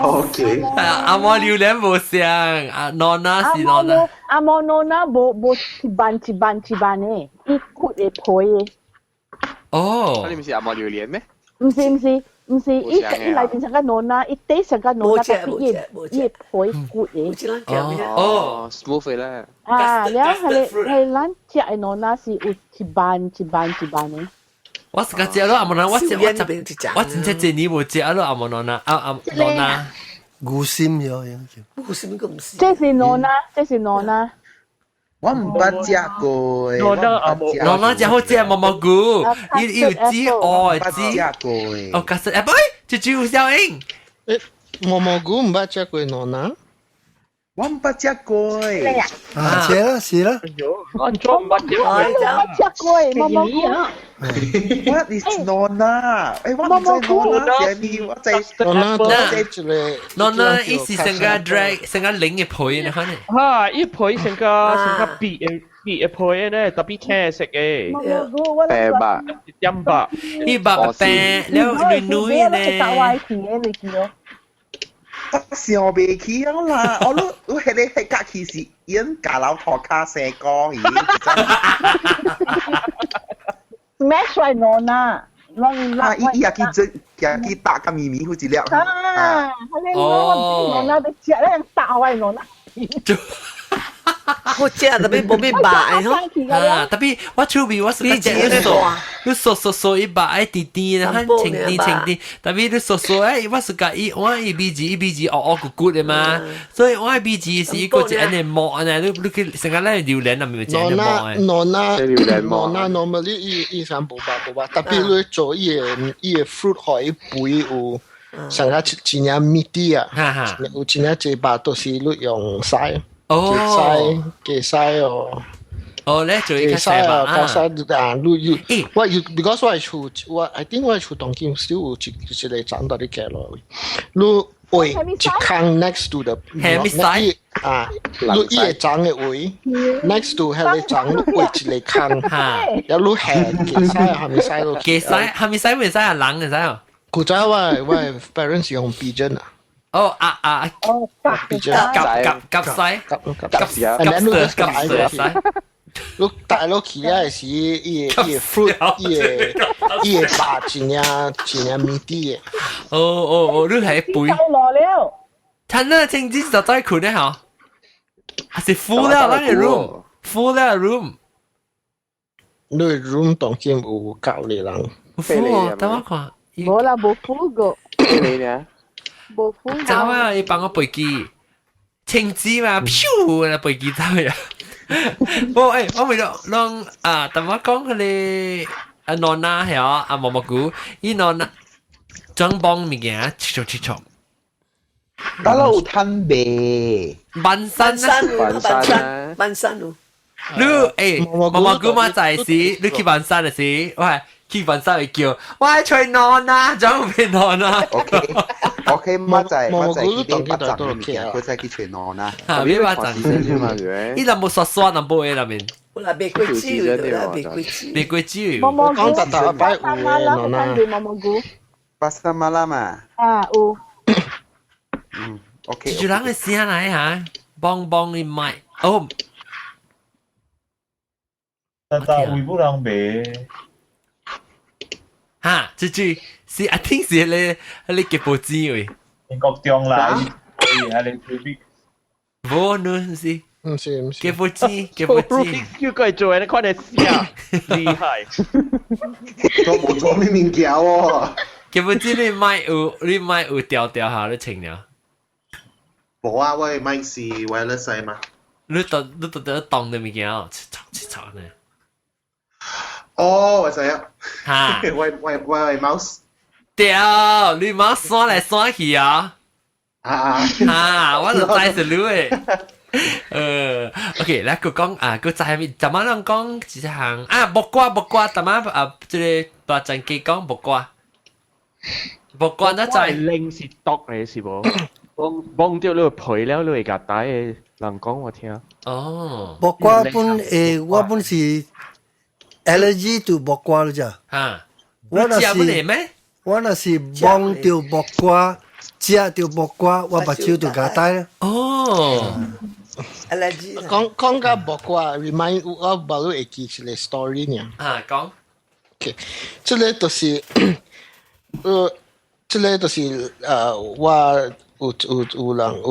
K: O K。
A: 紅毛榴蓮無像，啊 nona 是 nona。
I: 紅毛 nona 無無一瓣一瓣一瓣的，伊骨的皮的。
A: 哦。
F: 你毋是紅毛榴蓮咩？
I: 毋是毋是毋是，伊伊內面像個 nona，伊底像個 nona，但是伊伊皮骨的。
F: 哦，smooth 啦。
I: 啊，了彼个彼咱食的 nona 是有一瓣一瓣一瓣的。
A: 我是個食咯，紅毛 nona，我食我我真正這年無食咯，紅毛 nona 啊啊 nona。
D: 牛心喲，
L: 牛心個毋是。
I: 這是 nona，這是 nona。
M: 我毋捌食過。
A: nona 食好食毛毛菇，伊伊有籽哦，籽。
M: 食過。
A: 哦，其實誒，不，這只有效應。
J: 誒，毛毛菇毋捌食過 nona。
M: 我毋捌食過。
D: 啊，是啦是啦。
G: 我唔捌食過。
I: 我捌食過毛毛菇。
M: What is nona？誒，我毋知 nona 是咩，我知
J: nona
M: 我知
J: 一個
A: nona 伊是成個 dry 成個冷的皮，你看呢？
G: 哈，伊皮成個成個白的白的皮呢，特別青色的。
I: 毛毛菇，我
F: 白白，
G: 點白，
A: 伊白白，了軟軟呢。
M: 我想袂起啊啦！我你你彼个彼角去是演假老塗跤生果魚。
I: Smash 來 nona，
M: 啊！伊伊也去做，也去打個咪咪好一粒。
I: 啊！彼个我 nona 欲食咧，打我 nona。
L: 好食特別無咩肉的吼。
A: 啊！特別我厝邊我是個食你嗦，你嗦嗦嗦伊肉愛甜甜的，很清甜清甜。特別你嗦嗦誒，我是佮伊我伊味子伊味子烏烏骨骨的嘛，所以我的味子是一個一按呢磨按呢，你你去成個咱榴蓮那面就按呢磨的。
J: nona nona normally 伊伊上無肉無肉，特別你做伊个伊个 fruit 予伊肥有上較真正蜜啲啊，有真正濟肉都是你用篩。
A: 哦，
J: 雞篩哦。
A: 哦，咧做一個
J: 篩啊，雞篩啊，你有，我有，because 我厝，我 I think 我厝當今still 有一一個欉佇咧寄落去，你位一空 next to the
A: 係咪篩
J: 啊？你伊個欉的位 next to 彼個欉，你畫一個空，然後你下雞篩係咪篩落？
A: 雞篩係咪篩咪篩啊？人嘅篩哦。
J: 古早我 parents 用 pigeon 啊。
A: 哦啊啊！
I: 哦，
J: 夾
A: 夾夾夾西，
J: 夾
A: 夾夾夾西。
J: 你帶落去啊時，伊個伊個 fruit，伊個伊個肉真正真正 meaty 的。
A: 哦哦哦，你係背。
I: 夠落了。
A: 趁啦，清子就再困咧嗬，還是 full 了，咱個 room，full 了 room。
J: 你 room 當今有九個人。
A: full 哦，等我看。
I: 無啦，無 full 個。
F: 你呢？
I: 無 full。
A: 走啊！伊幫我飛機，青子嘛，咻，那飛機走呀。我誒，我為咗攏啊，但我講彼个啊，nona 係啊，啊毛毛菇，伊 nona 裝幫物件，切錯切錯。
M: 得啦，有趁賣。
A: 萬山
L: 啊，萬山，萬山路。
A: 你誒，毛毛菇嘛在時，你去萬山的時，喂，去萬山會叫，我愛揣 nona，怎變 nona
M: ？OK OK，我在我在去買八層的物件，佢再去揣 nona。
A: 啊，買八層。伊若無刷刷，若無的那邊。
L: 有啦，賣果子有啦，賣果子。
A: 賣果子。
I: 毛毛菇。
J: 講特特擺有的 nona。
I: 毛毛菇。
M: Pasar malam 啊。
I: 啊，有。
M: 嗯，OK。
A: 就人的聲來嚇，幫幫你買哦。
C: 但但為母人賣。
A: 哈，這句是啊，聽是咧，彼個結報紙位。
C: 英國中來，係你對比。
A: 無，呢是。
J: 毋是毋是。
A: 結報紙，結報紙。
G: 叫佢做你看你死啊，厲害。
K: 都無做咩物件喎。
A: 結報紙你買有，你買有調調下你清了。
K: 無啊，我的麥是 wireless 嘛。
A: 你當你當得當的物件哦，切炒切炒呢。
K: 哦，我知啊。
A: 哈。
K: 我我我的 mouse。
A: 對，你媽刷來刷去啊！
K: 啊
A: 啊！我就知是你嘅。OK，來佢講啊，佢就係怎麼樣講一項啊？木瓜木瓜，怎麼啊？這個大陣記講木瓜，木瓜那在
G: 拎是毒嚟是無？幫幫掉你皮了，你會夾帶嘅人講我聽。
A: 哦，
D: 木瓜本我本是 allergy to 木瓜了咋？
A: 嚇，
D: 我若是我若是摸到木瓜，食到木瓜，我目睭就夾帶啦。
A: 哦。
J: 講講到木瓜，remind 我無你會記一個 story 呢。
A: 啊，講。
J: OK，這個就是，這個就是我有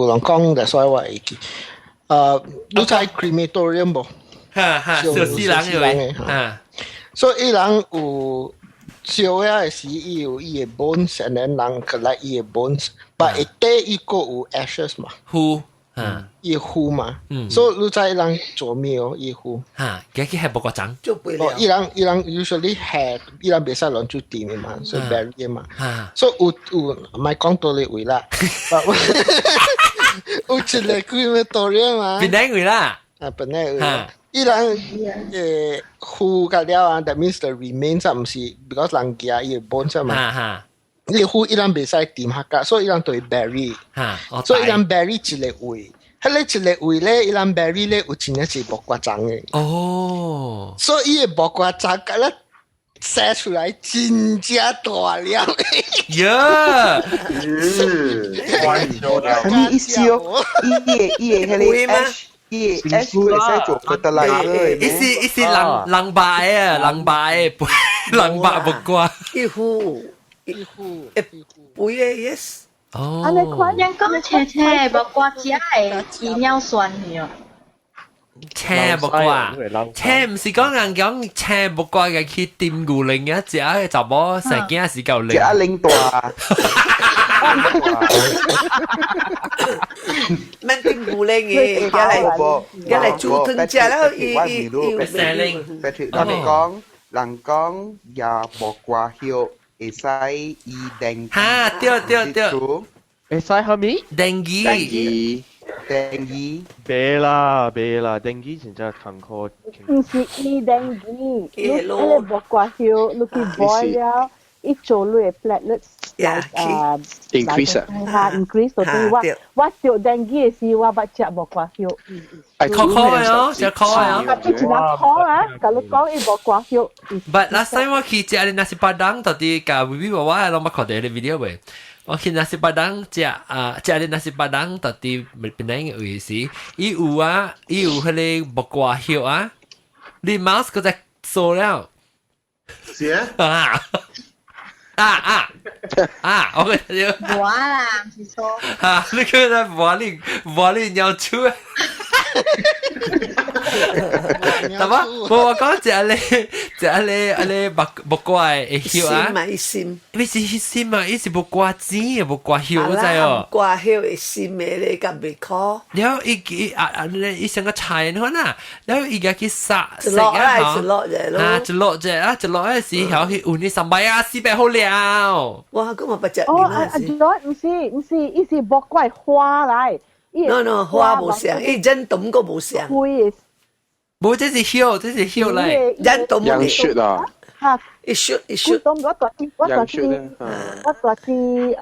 J: 人講的，所以我會記。你知 crematorium 無？
A: 哈哈，燒死人嘅嚇。
J: 所以伊人有燒了的時，伊有伊的 bones，and then 人 collect 伊的 bones，but 下底伊閣有 ashes 嘛。
A: 灰。
J: 伊灰嘛，所以你知伊人做咩哦？伊灰。
A: 嚇，佢去係木瓜種。
J: 哦，伊人 usually 係伊人袂使亂做掂的嘛，所以 bury 嘛。所以有唔係講到你位啦，有一個 crematorium 嘛。
A: 邊個位啦？
J: 啊，本來位。伊人灰甲了啊，that means the remains 啊，毋是 because 人驚伊的 bones 嘛。你灰伊人袂使掂下架，所以伊人就會 bury。所以伊人 bury 一個位，彼個一個位咧，伊人 bury 咧有真正是木瓜種的。
A: 哦。
J: 所以伊的木瓜種甲咧生出來真正大粒。
A: 呀！
M: 啥物意思哦？伊的彼個 ash，伊的 ash 會使做 fertilizer。
A: 伊是人人白啊，人白的，人白木瓜。
L: 伊灰。一糊一肥的 yes。
A: 哦。
I: 按呢款，
B: 人講青青的木瓜食會泌尿酸的哦。
A: 青木瓜，青毋是講人講青木瓜嘅去掂牛奶嘅，食個查某生囝時夠靈。
M: 食啊靈大。
L: 免掂牛奶嘅，而來煮湯食了，伊伊伊。
A: 生靈。
M: Patrick，人講也木瓜葉會使醫電。
A: 哈，對對對。
G: 會使蝦米？
A: 電
M: 電機。
G: 袂啦袂啦，電機真正艱苦。
I: 毋是醫電機，你彼個木瓜葉，你去 boil 了，伊做你的 platelets
L: 啊
F: increase
I: 啊，increase 所以我著電機的時，我捌食木瓜葉。
A: 苦苦的哦，食苦的哦。
I: 伊真正苦啊！共你講，伊木瓜葉。
A: But last time 我去食的 nasi padang，到底共微微娃娃攏捌看著彼個 video 未？我去 nasi padang 食啊，食的 nasi padang 到底檳榔位時，伊有啊，伊有彼個木瓜葉啊，你 mouse 閣再掃了。
K: 是啊。
A: 啊啊啊啊！我覺得
B: 無啦，毋是說。
A: 啊！你看他無你無你尿出。但嘛，無我講食咧，食咧啊咧木瓜的葉啊，
L: 嘛，伊心，
A: 伊是心嘛，伊是木瓜籽的木瓜葉，我知哦。
L: 木瓜葉會心的咧，敢袂苦。
A: 然後伊伊啊啊咧，伊成個菜你看呐，然後伊個去殺
L: 一落啊，一落者咯。
A: 啊，一落者啊，一落嗰時曉去換你三百啊，400好了。
L: 哇，咁嘛不食。
I: 哦，啊啊，毋是，伊是木瓜花來。
L: No no，花無相，伊人懂個無相。
A: 無，這是葉，這是葉來。
L: 人懂
F: 楊雪啊。
I: 嚇！
L: 一雪一雪。
I: 我大姊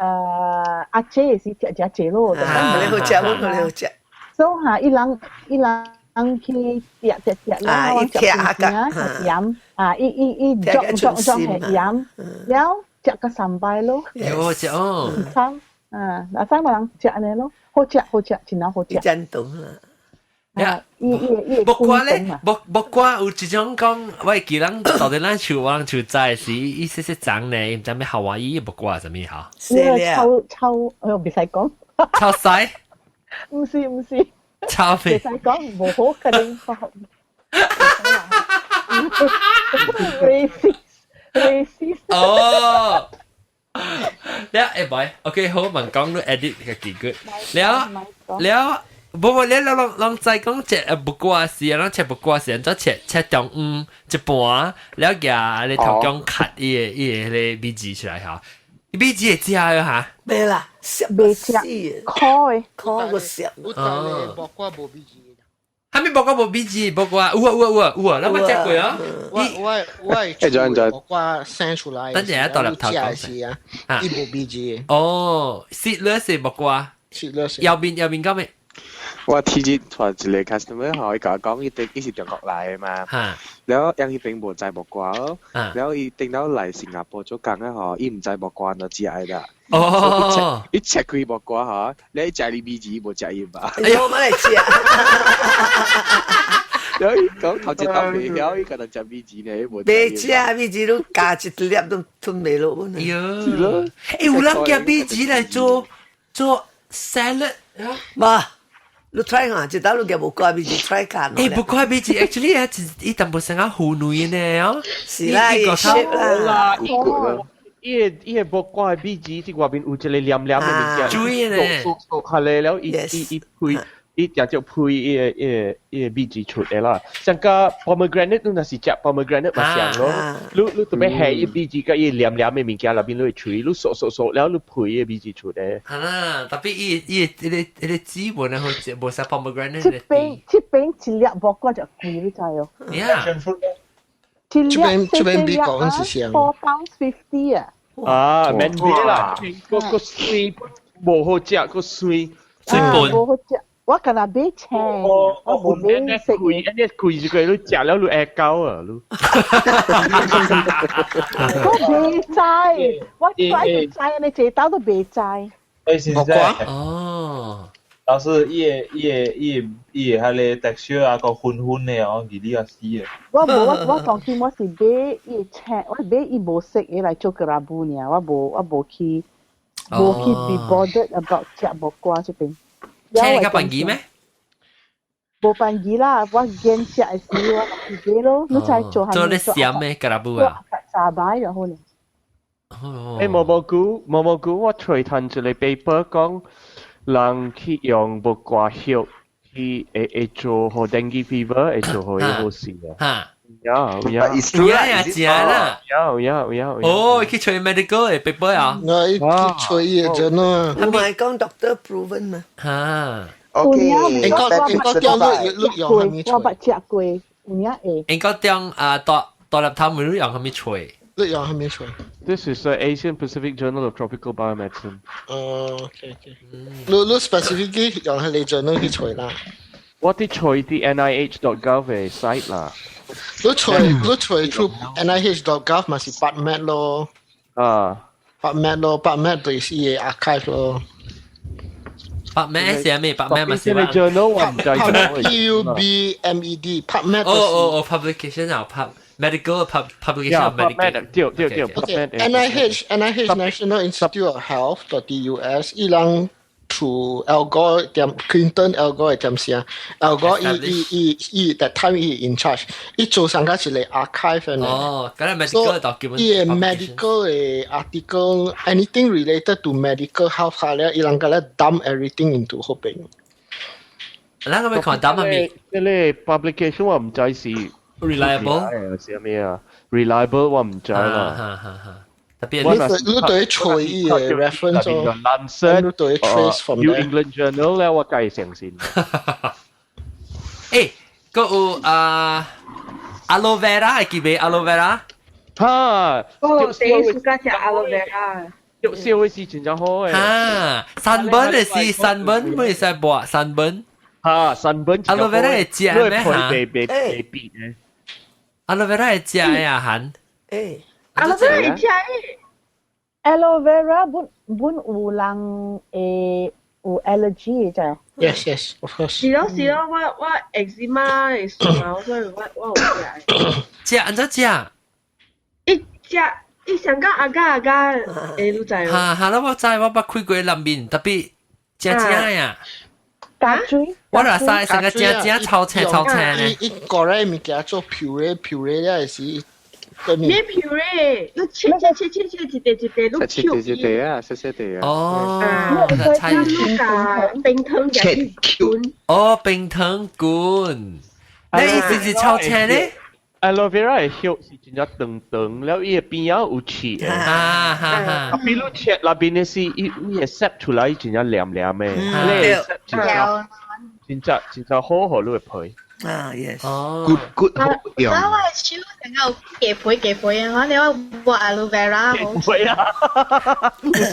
I: 阿姐也是食食這咯。
L: 啊，你好食，我你好食。
I: 所以嚇，伊人去食食食，然後食甜鹹啊，伊伊伊裝裝裝係鹽，然後食個三擺咯。
A: 有食哦。
I: 餐啊，那三個人食呢咯。好食好食，真係好食。
L: 真懂啊！
A: 呀，木瓜咧，木瓜有一種講，我會記人到底咱樹我人樹栽時，伊細細長咧，毋知咩夏威夷木瓜啥物嚇？
I: 臭臭，哎呦，袂使講。
A: 臭屎？
I: 毋是毋是。
A: 臭咩？
I: 袂使講，無好可能。racist racist。
A: 哦。了會袂？OK 好，問講你 edit 個幾句。了了，無無，你攏攏知講切木瓜時，攏切木瓜時，怎切切中央一半，了舉你頭講 cut 伊個伊個彼個米字出來嚇。米子會食啊嚇？
L: 未啦，澀
I: 未食，苦的，
L: 苦個澀。
J: 有木瓜無米子。
A: 哈咪木瓜無米子，木瓜有啊有啊有啊有啊，咱捌食過啊。
J: 我我木瓜生出來。
A: 等陣到入頭講。
J: 是啊，伊無米子。
A: 哦，雪了是木瓜。
J: 雪了是。
A: 右邊右邊講咩？
F: 我天日帶一個 customer 吼，伊甲我講，伊頂伊是中國來的嘛，了𪜶彼邊無栽木瓜咯，了伊頂到來新加坡做工啊吼，伊毋知木瓜哪食的啦。
A: 哦，
F: 伊切開木瓜吼，你食你米子無食伊吧？
L: 哎呦，我來食。
F: 了伊講頭一道袂曉，伊可能食米子呢，無。
L: 袂食米子，你加一粒都吞袂落。
A: 哎呦，欸，有人夾米子來做做 salad
L: 嘛？你 try 下，一道你夾木瓜米子 try 下。
A: 欸，木瓜米子 actually 啊，伊淡薄成啊糊內呢哦。
L: 是啦，伊 shape 啦。
G: 伊個木瓜的米子，佇外面有一個黏黏的物件，
A: 水呢，
G: 縮縮下來了，伊伊伊配，伊定就配伊個伊個伊個米子出來啦。像個 pomegranate，你若是食 pomegranate 嘛像咯，你你特別下伊米子佮伊黏黏的物件內面，你會吹，你縮縮縮了，你配伊個米子出來。
A: 啊，特別伊伊伊個伊個籽無呢好食，無啥 pomegranate。
I: 這邊這邊一粒木瓜就貴，你知哦？
A: Yeah。
I: 一粒
J: 這邊這邊美國是上
I: £4.50 啊！
G: 啊，免買啦，個個水無好食，個水
A: 水本
I: 無好食。我敢若買青，我無買色。
G: 貴，一啲貴一個你食了你會狗啊，你。
I: 我袂知，我知知你這兜都袂知。
C: 欸，是在
A: 哦。
C: 老師，伊個伊個伊個伊個彼個 texture 啊，個粉粉的哦，二你啊死的。
I: 我無我我當今我是買伊青，我買伊無色的來做 kerabu 爾，我無我無去無去 be bothered about 食木瓜這邊。
A: 青較便宜咩？
I: 無便宜啦，我揀食的時我自己咯，你知做
A: 做咧鹹的 kerabu 啊？
I: 炸擺就好咧。
G: 欸，毛毛菇毛毛菇，我揣趁一個 paper 講。人去用木瓜葉去會會做予 dengue fever 會做予伊好勢啊！有有
A: 有呀，真啦！
G: 有有有。
A: 哦，去揣 medical 的 paper 啊！
J: 我去揣伊個陣啊！
L: 唔係講 doctor proven 嘛？
A: 嚇
M: ！OK，
J: 應該應該叫你你用蝦米
I: 我捌食過，有影會。
A: 應該中啊，大大粒頭咪用蝦米揣？
J: 你用蝦米揣
G: ？This is the Asian Pacific Journal of Tropical Biomedicine。
J: 哦，OK OK。你你 specifically 用係你 journal 去揣啦？
G: 我佇揣佇 NIH.gov 的 site 啦。
J: 你揣你揣出 NIH.gov 嘛是 PubMed 咯。
G: 啊。
J: PubMed 咯，PubMed 就是伊個 archive 咯。
A: PubMed 是咩？PubMed 嘛是
G: 嘛？journal 我毋知。
J: P U B M E D PubMed。
A: 哦哦哦，publication 啊，pub medical pub publication of medical。
G: 對對對。
J: Okay, NIH NIH National Institute of Health dot US 伊人 through Al Gore 點 Clinton Al Gore 點聲，Al Gore 伊伊伊伊 that time 伊 in charge，伊做上個一個 archive 呢。
A: 哦，咁係 medical document。
J: 伊個 medical 的 article anything related to medical health 下咧，伊人個咧 dump everything into 嗰邊。
A: 咱個欲看 dump 係咪？
G: 這個 publication 我毋知是
A: reliable
G: 是咩啊？reliable 我毋知啦。
A: 哈哈哈。特別
J: 你你對揣伊嘅 reference 咯，
G: Lancet
J: 你對 trace from
G: New England Journal 咧，我梗係相信。
A: 誒，個有啊，aloe vera 會記未？aloe vera？
G: 哈，
B: 哦，第一次食 aloe vera。
G: 藥燒的是真正好嘅。
A: 哈，sunburn 的是 sunburn，唔會使抹 sunburn。
G: 哈，sunburn。
A: aloe vera 會食咩嚇？
G: 被被被逼嘅。
A: aloe vera 會食呀，韓。
L: 誒。
B: aloe vera 會食
I: aloe vera 本本有人會有 allergy 嘅啫。
J: Yes, yes, of course。
B: 是咯是咯，我我 eczema 會酸啊，所以我我有食。
A: 食按怎食？
B: 伊食伊上個阿加阿加會你知無？
A: 哈哈，我知我捌開過南面，特別食食呀。
I: 加水。
A: 我若使成個食食炒青炒青呢。
J: 伊個咧物件做 puree puree 咧是。
B: 咩 puree？你切切切切切一塊一塊，你
F: 切切一塊啊，細細塊啊。
A: 哦，
B: 你加冰糖入去滾。
A: 哦，冰糖滾。你意思是炒青咧？
G: Aloe vera 嘅葉是真正長長，了伊嘅邊仔有刺嘅。
A: 啊哈哈。
G: 啊，比如切那邊嘅是伊伊嘅 sap 出來真正黏黏嘅，你 sap 真正真正真正好好你嘅皮。
L: 啊，yes。
A: 哦。
M: good good 好用。
N: 我嘅手成個雞皮雞皮啊！我你我抹 aloe vera 好。
G: 皮啊！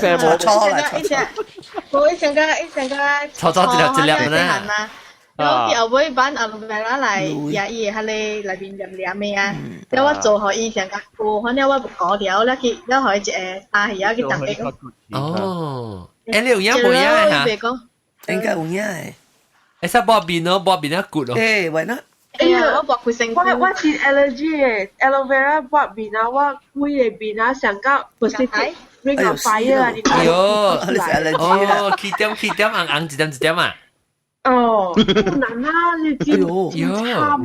G: 成冇
L: 錯啦，
N: 一隻，我一成個一成個。
A: 錯錯一粒一粒呢。
N: 然後後尾擺 aloe vera 來，也伊會迄個內面黏黏的啊。了我做予伊成個糊，反正我無顧了，了去了予伊一個衫魚仔去逐個。
A: 哦，欸，你有影無影嚇？
L: 應該有影的。
A: 會使抹面咯，抹面啊骨咯。
L: 欸，why not？
N: 哎呀，我抹規身
B: 我我是 allergy 的，aloe vera 抹面啊，我規個面啊上到 Pacific Ring of Fire 啊，你
A: 哎喲，哦，起點起點紅紅一點一點啊！
B: 哦，好難啊，你知真慘啊！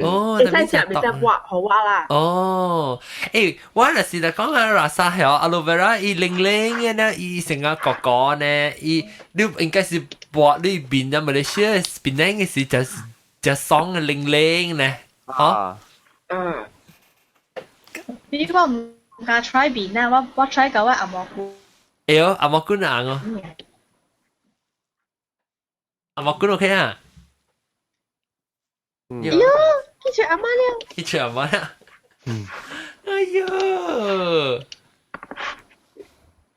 A: 哦，
B: 會使食袂使抹，予我啦。
A: 哦，欸，我若是來講啊，rasa 係 aloe vera 伊零零嘅呢，伊成個角角呢，伊你應該是抹你面啊，馬來西亞檳城嘅是就是就爽嘅零零呢，嚇？
B: 嗯。
N: 你我毋敢 try 面啊，我我 try 到我阿毛菇。
A: 哎喲，阿毛菇硬哦。阿毛菇 OK 啊？
B: 哎喲，去揣阿媽了。
A: 去揣阿媽了。嗯。哎喲，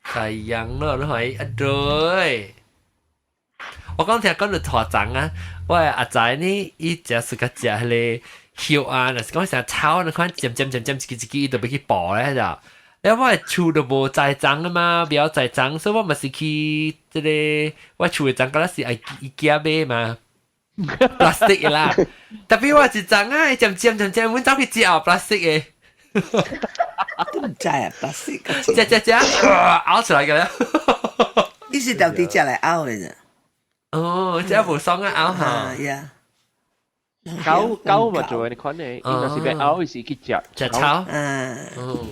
A: 太陽咯，你係一對。我講聽講到拖長啊，我阿仔呢，伊食是個食彼个葉啊，若是講成草，你看尖尖尖尖一支一支，伊就欲去拔咧就。了我的厝都無栽種啊嘛，不曉栽種，所以我嘛是去這个我厝的欉敢若是愛 IKEA 買嘛，plastic 的啦。特別我一欉啊，伊尖尖尖尖，阮走去食 plastic 的。
L: 都毋知啊，plastic。
A: 食食食，咬出來個了。
L: 你是到底食來咬的咋？
A: 哦，這無爽啊咬哈。
L: 呀。
G: 狗狗嘛做呢款的，伊若是欲咬，伊是去食
A: 食草。
L: 嗯，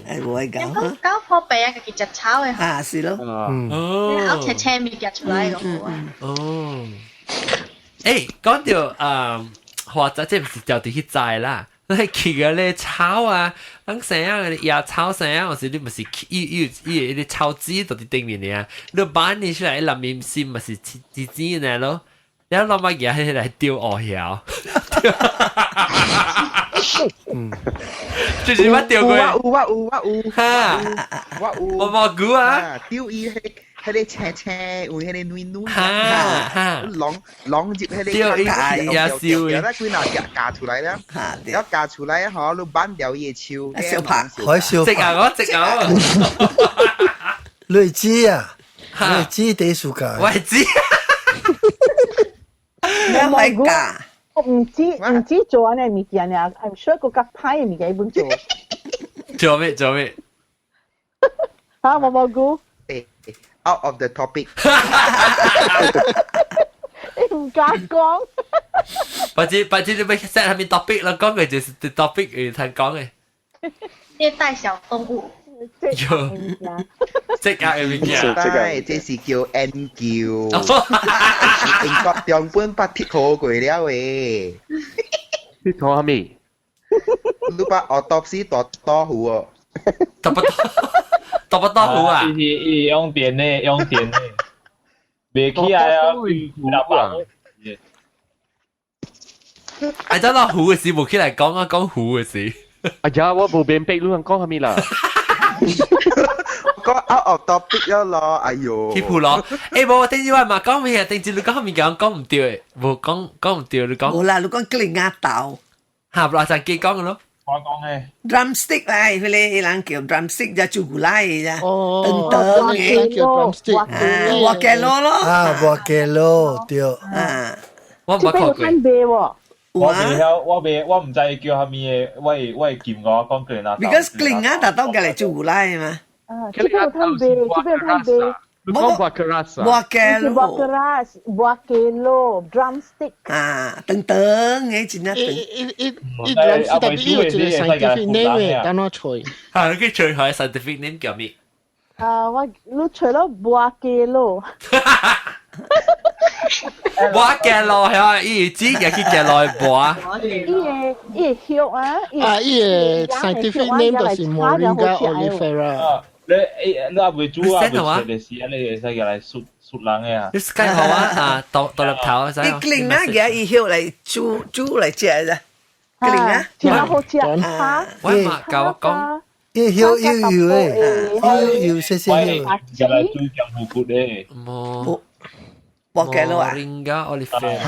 L: 哎，無愛狗。
N: 狗破病啊，家己食草的。
L: 啊，是咯。
A: 哦。
N: 咬青青物件出來個好啊。
A: 哦。欸，講到啊，或者這毋是就佇去栽啦，你去個咧草啊，咱生啊野草生啊，有時你毋是伊伊伊個草籽就佇頂面爾，你挽你出來，內面是嘛是籽籽呢咯。然後老媽爺迄來丟烏曉，嗯，就是捌丟過。
M: 有啊有啊有啊有。
A: 哈，
M: 我有。
A: 我無估啊。
M: 丟伊彼彼个青青，有彼个軟軟。
A: 哈哈。
M: 攏攏入彼个。
A: 丟伊也燒
M: 的。了幾若夾出來了，了夾出來吼，你挽掉伊的樹。
L: 小拍。
D: 海小
A: 直啊！我直啊！
D: 你知啊？你知第暑假？
A: 我知。
L: 咩係㗎？
I: 我毋止毋止做按呢物件爾，I'm sure 閣較歹的物件伊本做。
A: 做咩做咩？
I: 嚇，毛毛菇。
M: Out of the topic。
I: 你毋敢講。
A: 或者或者你欲 set 啥物 topic 啦，講嘅就是 topic 會通講嘅。
N: 虐待小動物。
A: 有，這個嘅物件。
M: 對，這是叫研究。英國中本捌鐵塗過了的。
G: 鐵塗啥物？
M: 你捌 autopsy 大刀壺哦？
A: 大不大不刀壺啊？
C: 伊是伊用電的，用電的，袂起來啊！老爸。
A: 哎，等到壺的事無起來講啊，講壺的事。
G: 哎呀，我無明白你講啥物啦。
M: 講 out of topic 了咯，哎喲。
A: 去鋪咯，欸，無，頂次我嘛講咩啊？頂次你講物件講毋對，無講講毋對，你講。
L: 無啦，你講吉林鴨豆。
A: 哈，無啦，就記講咯。
C: 我講嘅。
L: drumstick 來，彼個人叫 drumstick 就朱古力咋，
J: 哦，
L: 長長嘅，
J: 叫 drumstick，
L: 啊，活嘅咯咯。
D: 啊，活嘅咯，對。
L: 啊，
A: 我無看過。
I: 喎。
C: 我袂曉，我袂，我毋知叫啥物的，我會我會撳我講吉林鴨豆。
L: Because 吉林鴨豆都係朱古力嘛。
I: 啊，這邊有攤賣，這邊有攤賣。
G: 你講 buah keras 啊？
L: buah
I: 是 buah keras, buah kelor, drumstick。
L: 啊，長長的真正長。
J: 伊伊伊 drumstick 特別有一個 scientific name 的，等我揣。
A: 嚇，你去揣下 scientific name 叫咩？
I: 啊，我你揣了 buah kelor。
A: 我行路係伊自己去行路無。
I: 伊個伊個葉啊，
J: 啊，伊個 scientific name 就是 Moringa oleifera。
C: 你你也未煮啊，未切的時，你會使來術術人的啊。
A: 你介好啊啊，倒倒入頭使。
L: 伊另外嘅伊葉來煮煮來食啦。另啊，
I: 真好食啊！
A: 我嘛教我講。
D: 伊葉油油的，油油細細葉。
C: 入來煮鹹糊骨的。
A: 無。
L: 無嘅咯啊。
A: Moringa oleifera。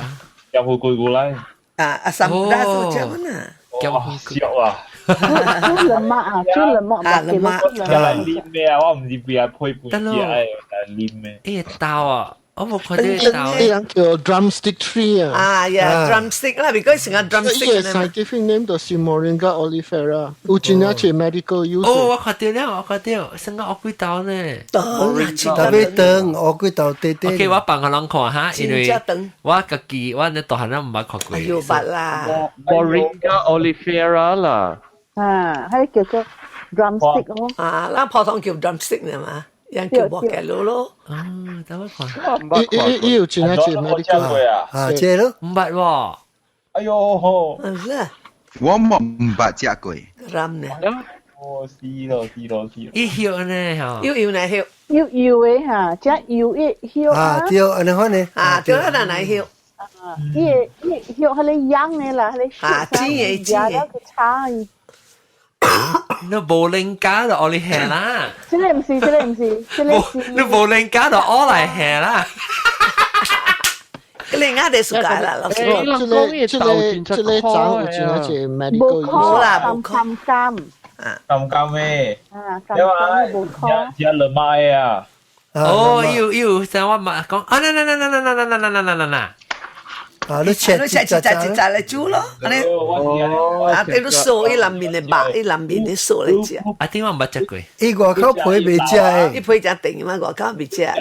C: 鹹糊骨過來。
L: 啊啊，三打做食嘛。
C: 哇，燒啊！
I: 煮 lemak 啊，煮 lemak
L: 啊，lemak。
C: 入來啉的啊，我毋是邊配杯食的，來啉的。
A: 伊豆啊，我無看到豆。
J: 伊人叫 drumstick tree 啊。
L: 啊呀，drumstick 啦，because 成個 drumstick
J: 伊個 scientific name 就是 Moringa oleifera，有真正是 medical use。
A: 哦，我看到了，我看到，成個烏龜豆呢。
D: 特別長，烏龜豆短短。
A: OK，我放予人看哈，因為我家己我咧大漢人毋捌看過。
L: 哎喲，捌啦。
G: Moringa oleifera 啦。
I: 啊，係叫做 drumstick 咯。
L: 啊，咱普通叫 drumstick 呢嘛，人叫薄嘅路咯。
A: 啊，等我看。
J: 伊伊伊有真正是 medical
D: 啊，這咯，
A: 毋捌喎。
C: 哎喲吼！
M: 我冇毋捌食過。
L: ram 呢？
C: 哦，是咯，是咯，是咯。
A: 伊葉呢？吼。
L: 油油呢葉？
I: 油油的哈，這油的葉
D: 啊，對，按呢款呢。
L: 啊，對啦，哪來葉？
I: 啊，伊個伊葉彼個秧的啦，彼個
L: 啊，剪的剪的，
I: 去炒伊。
A: 你無靈家就愛嚟下啦。
I: 這個毋是，這個毋是，這個是。
A: 你無靈家就愛來下啦。
L: 你啱哋暑假啦，老師。
J: 這個這個這個長有真正是 medical
I: 無啦，無甘甘。
C: 甘甘的。
I: 啊，甘甘無苦。
C: 食兩麥的啊。
A: 哦，有有，像我嘛講，啊，那那那那那那那那那那那那。
D: 啊，你切
L: 你切一隻一隻來煮咯，按呢，啊，你掃伊內面的肉，伊內面的素來食。
A: 啊，點我毋捌食過。
D: 伊外口皮袂食的。
L: 伊皮食甜嘛，外口袂食就。
C: 啊，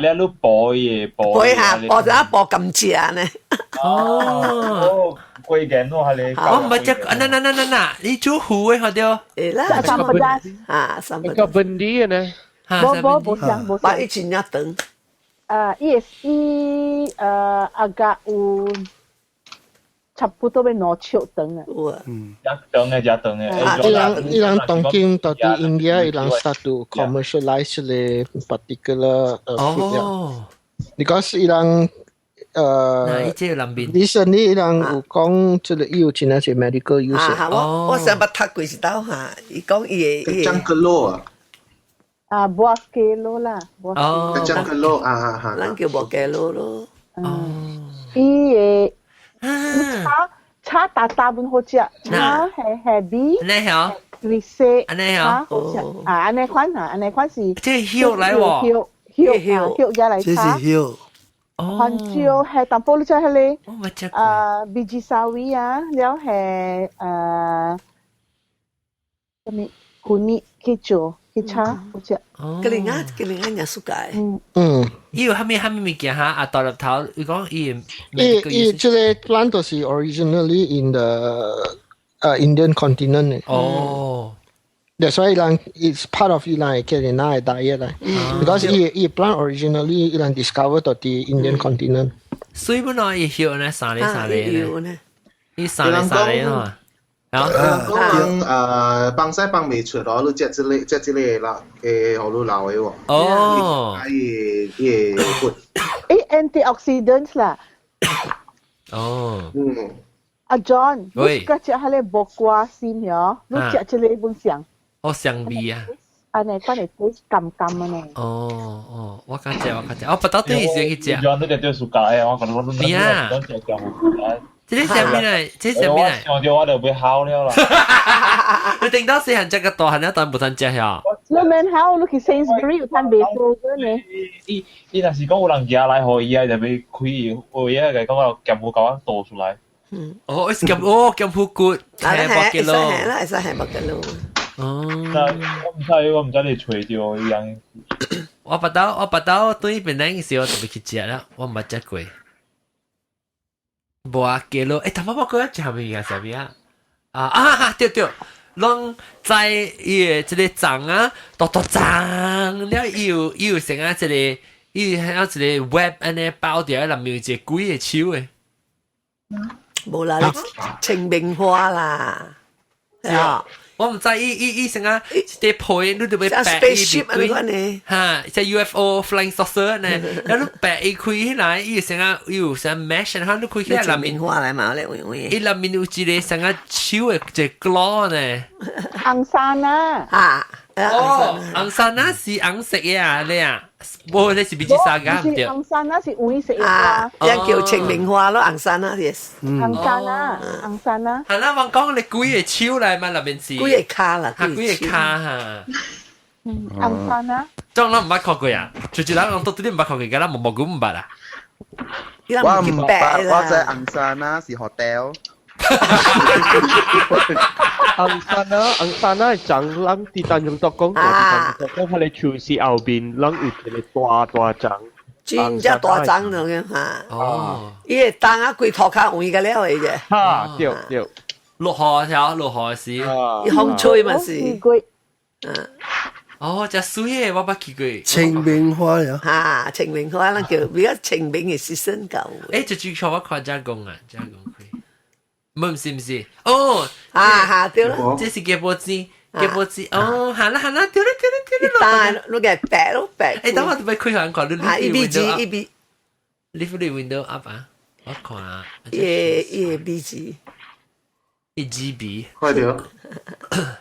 C: 你你補伊補。
L: 補下，補就啊補甘蔗呢。
A: 哦。
C: 貴嘅咯，係你。
A: 我毋捌食，啊，那那那那那，你煮糊的好對。
L: 會啦。
I: 三不打。
L: 啊，三不。
G: 個本地的呢？
I: 無無無像無像。
L: 把伊真正長。
I: 啊，伊伊agak 有差不多欲兩尺長啊。
L: 有啊。
C: 嗯，長的，誠長的。
J: 伊人伊人當今到佇 India，伊人 start to commercialize 這個 particular fruit 啊。Because 伊人
A: 伊這個南邊。
J: recently 伊人有講這個伊有真正是 medical use。
L: 啊，我我上捌讀過一道哈，伊講伊個伊個。
K: Kacang kelor 啊。
I: 啊，薄雞囉啦，薄
A: 哦
K: ，Kacang kelor 啊啊啊，
L: 咱叫薄雞囉咯。
I: 哦，伊個炒炒大大本好食，炒係 heavy，
A: 按呢吼，
I: 綠色，
A: 按呢吼，
I: 好食啊，按呢款啊，按呢款是，
A: 這葉來喎，
I: 葉葉葉葉來炒，
D: 這是葉。
I: 番椒係淡薄你知彼個，啊，biji sawi 啊，了係啥物 kunyit 去做。去炒好食。
L: 吉林啊，吉林啊，也暑假。
I: 嗯
J: 嗯。
A: 伊有啥物啥物物件哈？啊，大粒頭，伊講伊
J: 伊伊這個 plant 就是 originally in the Indian continent
A: 哦。
J: That's why 伊人 it's part of 伊人的吉林的 diet 啦。Because 伊伊 plant originally 伊人 discover 到佇 Indian continent。
A: 水本來伊葉呢，三个三個呢。伊三個三個嘛。
K: 啊，講放屎放袂出咯，你食這個食這個啦，會予你老的喎。
A: 哦。
K: 伊伊會骨。
I: 誒，antioxidants 啦。
A: 哦。
K: 嗯。
I: 阿 John，你食彼個木瓜心喲，你食這個本上。
A: 哦，香味啊！
I: 按呢，款會 taste 甘甘的呢。
A: 哦哦，我敢食，我敢食，我不到對時去食。
C: John 你就暑假的，我講我
A: 咩啊？這個啥物來？這個啥物來？
C: 想到我就欲哭了啦。
A: 你頂到細漢食個大漢了，當無通食遐。
I: 你免哭，你去 Sainsbury 有通賣 frozen 的。
C: 伊伊若是講有人寄來予伊啊，就欲開伊，有伊個講我劍斧共我倒出來。
A: 哦，是劍哦劍斧骨，係薄嘅咯。
L: 會使啦，會使係薄嘅咯。
A: 哦。
C: 我毋知，我毋知你揣著伊樣。
A: 我捌到，我捌到對邊那時我特別去食啦，我毋捌食過。無啊，雞咯，欸，頭先我講食物件啥物啊？啊啊，對對，攏在伊個這個鬃啊，大大鬃了，伊有伊有成啊，這個伊係有一個 web 按呢包住，內面有一個鬼嘅手嘅。
L: 無啦，你清明花啦，啊！
A: 我毋知伊伊伊成啊，一個皮你都欲白
L: spaceship 按呢款呢？
A: 哈，隻 UFO flying saucer 呢，然後你掰伊開起來，伊成啊有成 mesh，然後你開起來內面
L: 花來嘛，咧位
A: 伊內面有一個成啊手的一個 claw 呢。
I: 紅山啊！
L: 啊！
A: 哦，紅山啊是紅色嘅啊，你啊，無你是比這三個毋對。
I: 紅山啊是黃色嘅花，
L: 一叫清明花咯，紅山啊，yes。
I: 紅山啊，紅山啊。
A: 係啦，我講你鬼個手來嘛，內面是。
L: 鬼個跤啦，
A: 鬼個跤哈。
I: 嗯，紅山啊。
A: 這種咱毋捌看過啊，就是咱講到底毋捌看過，敢若毛毛菇毋捌啊。
M: 我毋捌，我知紅山啊是 hotel。
G: 紅山啊，紅山啊，長咱佇丹絨島講過，佇丹絨島講，彼个樹是後面，咱有一個大大樟。
L: 真正大樟了嘅哈。
A: 哦。
L: 伊個桐啊，規塗跤黃個了的啫。
G: 哈，對對。
A: 落雨條，落雨時。
L: 伊風吹嘛是。嗯。
A: 哦，真媠的，我捌去過。
D: 清明花呀。
L: 哈，清明花，咱叫比較清明的時陣到。
A: 欸，這句話我看遮講啊，遮講開。毋是毋是，哦，
L: 啊哈對啦，
A: 這是雞脖子，雞脖子，哦，好啦好啦，對啦對啦對啦，
L: 但你個白咯白。
A: 欸，等我特別開下看，你
L: 啊，一比幾一比，
A: 你你 window up 啊，我看啊，
L: 一一比幾，
A: 一 GB，
K: 快點，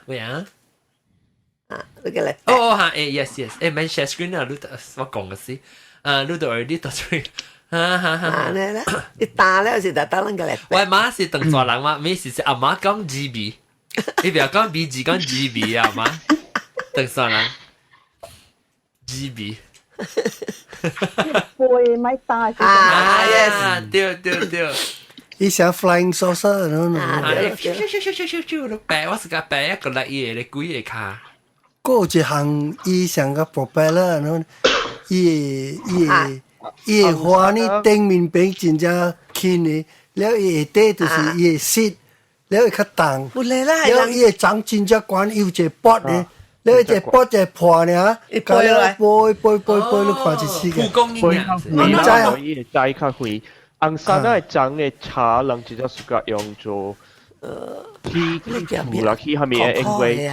A: 咩啊？
L: 啊，你個來，
A: 哦哦哈，欸 yes yes，欸，免 share screen 啊，你我講嘅是，啊，你都 already 讀出。哈哈哈！
L: 啊，呢啦，一打了是打打啷個來？
A: 我媽是唐山人嘛，每次是阿媽講 GB，你不要講 BG，講 GB 啊，媽，唐山人 GB。
I: 背咪大
L: 啊，yes，
A: 對對對。
D: 伊像 flying saucer 喏。
A: 啊，咻咻咻咻咻咻，你掰我是個掰一個來伊個鬼個跤。
D: 閣有一項伊像個 propeller 喏，伊個伊個。伊個花呢頂面邊真正輕的，了伊下底就是伊的 seed，了伊較重，了伊的長真正懸，伊有一個箔的，了一個箔一個破爾，加了飛飛飛飛，你看一次個。
A: 蒲公英啊，
G: 唔知啊，伊會知較肥。紅山仔種的茶，人直接 suka 用做。去去厝啦，去蝦米的，因為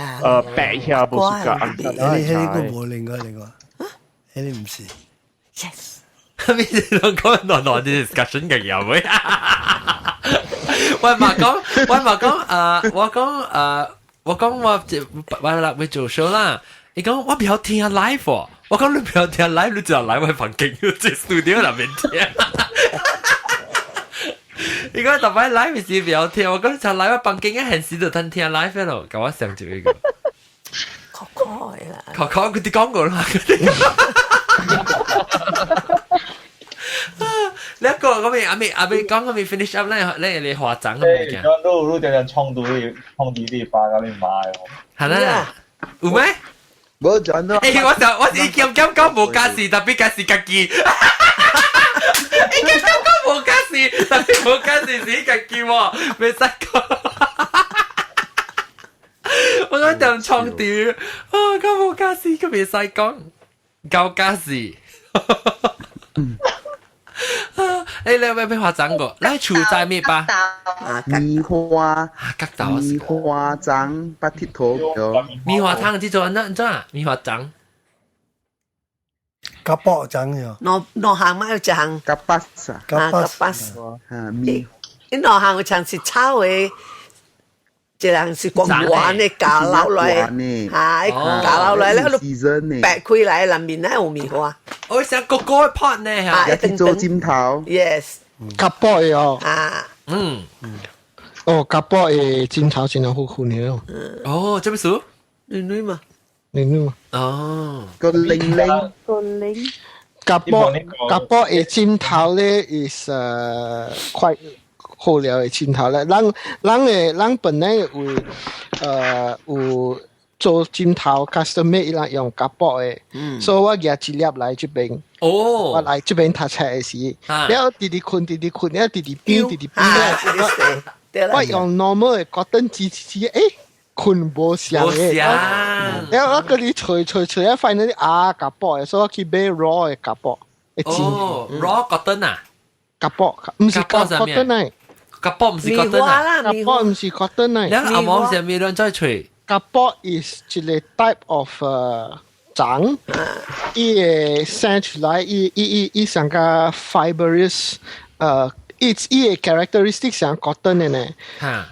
G: 白遐無 suka 紅山仔
D: 的茶。彼個無另外另外，彼個毋是。
L: Yes。
A: 咩兩個暖暖啲 discussion 嘅嘢喂？我嘛講，我嘛講，我講，我講我我啦會做 show 啦。伊講我不曉聽 live 哦，我講你不曉聽 live，你就來我房間，這 studio 內面聽。伊講逐擺 live 時不曉聽，我講就來我房間嘅現時就通聽 live 咯，共我想一個。
L: 可可啦，
A: 可可佢哋講過啦。你一個嗰邊阿未阿未講嗰邊 finish up 咧，你你化妝咁物件。
C: 你你定定創到你創啲啲花甲你買哦。
A: 係啦，有咩？
M: 無轉到。
A: 欸，我就我是兼兼講無家事，特別家事家己。伊兼兼講無家事，特別無家事是家己喎，袂使講。我講點創掉，啊，講無家事，佢袂使講，搞家事。欸，你有咩化妝過？你厝在咩吧？
M: 棉花，
A: 角豆，
M: 棉花粽，捌鐵頭叫。
A: 棉花糖這做安怎怎啊？棉花粽，
D: 夾卜粽喲。
L: 兩兩項嘛，有一項。
M: 夾巴斯啊，
L: 夾巴斯。
M: 啊，棉。
L: 伊兩項有像是炒的，一項是光圓的夾落來，嚇，夾落來了，你掰開來，內面那有棉花。
A: 我想個個 pot 呢嚇，
M: 一做尖頭。
L: Yes。
J: 夾卜的哦。
L: 啊。
A: 嗯。
J: 哦，夾卜的尖頭真係好款嘅。
A: 哦，這麼熟？
L: 女女嘛。
J: 女女嘛。
A: 哦。
M: 個玲玲。
I: 個玲。
J: 夾卜夾卜的尖頭咧，is 快好料的尖頭咧。咱咱的咱本來有有做枕頭 custom made 伊人用夾卜的，所以我舉一粒來這邊。
A: 哦，
J: 我來這邊讀冊的時，了直直睏，直直睏，了直直變，直直變。我用 normal 的 cotton 紙紙，欸，睏無相的。了我閣裡揣揣揣，啊，finally 啊夾卜的，所以我去買 raw 的夾卜。
A: 哦，raw cotton 啊？
J: 夾布唔是 cotton 嚟，
A: 夾布唔是 cotton 啊？
J: 夾布唔是 cotton 嚟。
A: 你阿毛上面兩再吹。
J: 夾布 is 一個 type of 長，伊會生出來，伊伊伊伊上個 fibrous，伊伊個 characteristic 像 cotton 的呢。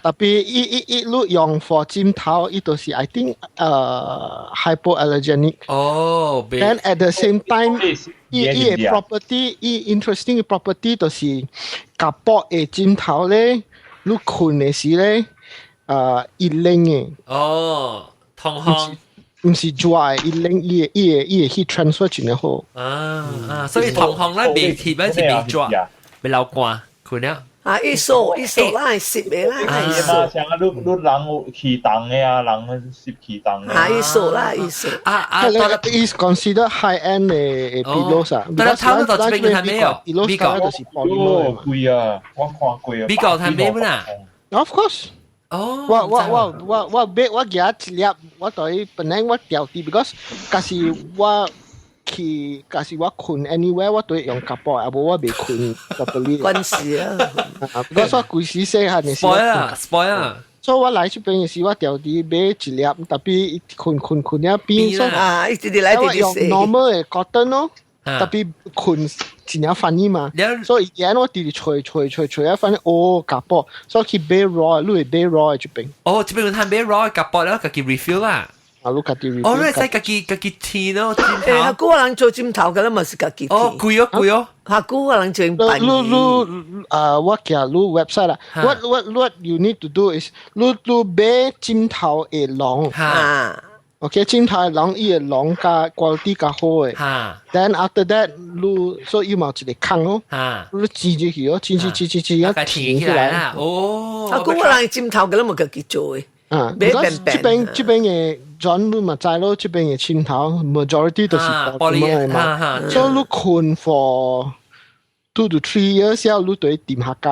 J: 特別伊伊伊你用 for 枕頭，伊就是 I think hypoallergenic。
A: 哦
J: ，Then at the same time，伊伊個 property，伊 interesting 嘅 property 就是夾布的枕頭咧，你睏的時咧，伊冷的。
A: 哦，通風。
J: 唔是 dry，伊冷伊會伊會伊會 heat transfer 真係好。
A: 啊啊，所以通風咧未貼咧是未 dry，未流汗，睏了。
L: 啊，伊掃伊掃啦，係濕的啦，係
C: 掃。像啊，你你人有氣凍的啊，人濕氣凍的。
L: 啊，伊掃啦，伊掃。
A: 啊啊
J: ，is considered high end 的 pillows 啊。
A: 但係他們到這邊係沒有，
J: 美國就是 polymer。
C: 貴啊，我看過啊。
A: 美國係沒啊
J: ？Of course。
A: 哦，
J: 我我我我我買我舉一粒，我對本來我調啲，because 假是我去，假是我睏 anywhere，我都會用夾布，啊無我袂睏 properly。
L: 關事啊
J: ！because 我規時細漢的時
A: ，spoil 啊，spoil 啊！
J: 所以我來這邊的時，我調啲買一粒，特別睏睏睏了變，
L: 啊，一直來
J: 我用 normal 的 cotton 咯，特別睏真正煩嘛，所以以前我直直吹吹吹吹啊，反正哦夾布，所以去買 raw，你會買 raw 這邊。
A: 哦，這邊有通買 raw 夾布了，家己 refill 啦。
J: 啊，你家己 refill。
A: 哦，你使家己家己添咯，枕頭。
L: 欸，古人做枕頭嘅，嘛是家己添。
A: 哦，貴哦，貴哦。
L: 嚇，古人做
J: 辦。你你啊，我寄你 website 啦。What you need to do is 你你買枕頭的籠。
L: 嚇。
J: OK，枕頭的籠伊的籠較 quality 較好的。Then after that，你所以嘛有一個空哦。你擠入去哦，擠擠擠擠擠，啊填起來
A: 啦。哦。
L: 啊，古人枕頭嘅，你嘛家己做的。
J: 啊，because 這邊這邊的 John 你嘛知咯，這邊的枕頭 majority 都是玻璃的嘛，所以你睏 for 2 to 3 years 了，你就會掂下界。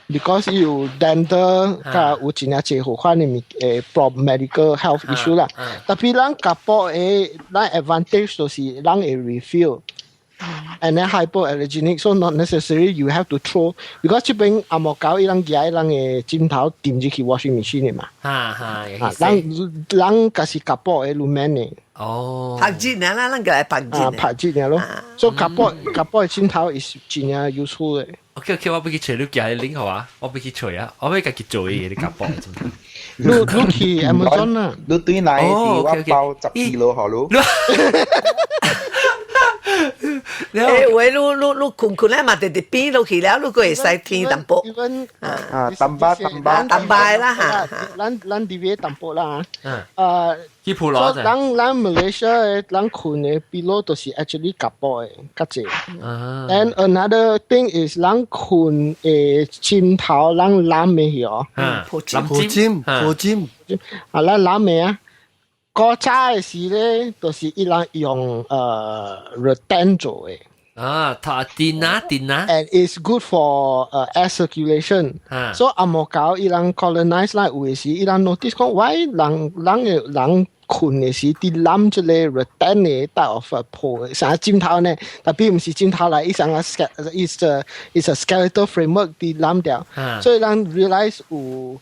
J: Because 有 dental 佮有真濟好款的物誒 medical health issue 啦。特別咱夾布的咱 advantage 就是咱會 refill。And then hypoallergenic, so not necessarily you have to throw because 這邊紅毛狗伊人舉伊人的枕頭掟入去 washing machine 的嘛。
A: 哈哈，
J: 人人假是夾布的，你免的。
A: 哦。
L: 拍熱啦，咱個來拍熱。
J: 啊，拍熱爾咯。所以夾布夾布的枕頭是真正 useful 的。
A: OK OK，我欲去揣你寄的 link 好啊，我欲去揣啊，我欲家己做伊的夾布。
J: 你你去 Amazon 啊？
M: 你對來是我包10 kilo 好咯。
L: 欸，喂，你你你睏睏咧嘛，直直變落去了，你閣會使添淡薄。
M: 啊，淡薄淡薄
L: 淡薄啦嚇。
J: 咱咱 deviate 淡薄啦。
A: 去鋪攞
J: 啫。咱咱 Malaysia 的咱睏的 pillow 都是 actually 夾布的較濟。And another thing is 咱睏的枕頭，咱攬的哦。
A: 抱
D: 枕，抱枕，抱枕。
J: 啊，咱攬的啊。古早的時咧，就是伊人用rattan 做的。
A: 啊，它電啊電啊。
J: And it's good for air circulation。所以紅毛狗伊人 colonize 來有的時，伊人 notice 講，why 人人的人睏的時，佇攬這个 rattan 的 type of 抱啥枕頭呢？特別毋是枕頭來，伊上個 is a skeletal framework 佇攬掉。所以人 realize 有。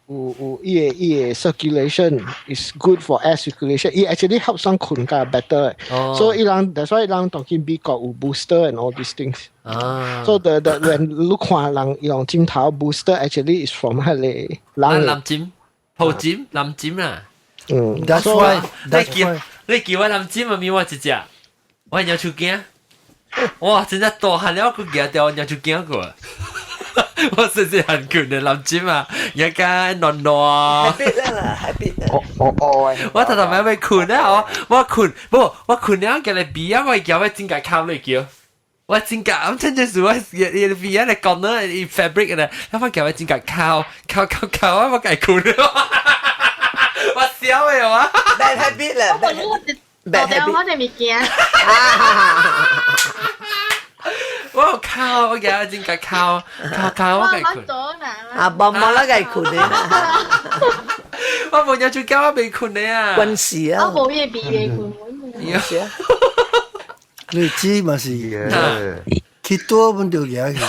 J: 有有伊个伊个 circulation is good for air circulation，伊 actually help 上睏較 better。所以伊人，that's why 人當今美國有 booster and all these things。所以 the when 你看人用枕頭 booster actually is from 彼個人。
A: 藍枕、抱枕、藍枕啊。
J: 嗯
D: ，that's why
A: 你叫你叫我藍枕啊，咪我一隻，我尿手驚。哇！真正大漢了，佢舉掉尿手驚過。我細細漢睏的藍枕啊，而家暖暖。
L: habit 啦，habit。
M: 哦哦哦！
A: 我頭頭擺欲睏啊，我我睏，無我睏了，叫你鼻啊，我叫我真個哭嚟叫。我真個，我真正是我伊鼻啊嚟講呢，伊 fabric 咧，我叫我真個哭哭哭哭啊，我該睏了。我笑的我。
L: Bad habit 啦
N: ，bad habit。我哋物件。
A: 我靠！我今日真個哭哭哭，我該睏。
L: 啊，無無啦，該睏的。
A: 我無日出街，我未睏的啊。
L: 關事啊。
N: 我無嘢鼻未睏。
A: 是啊。
D: 你知嘛是？去多本就嘢去，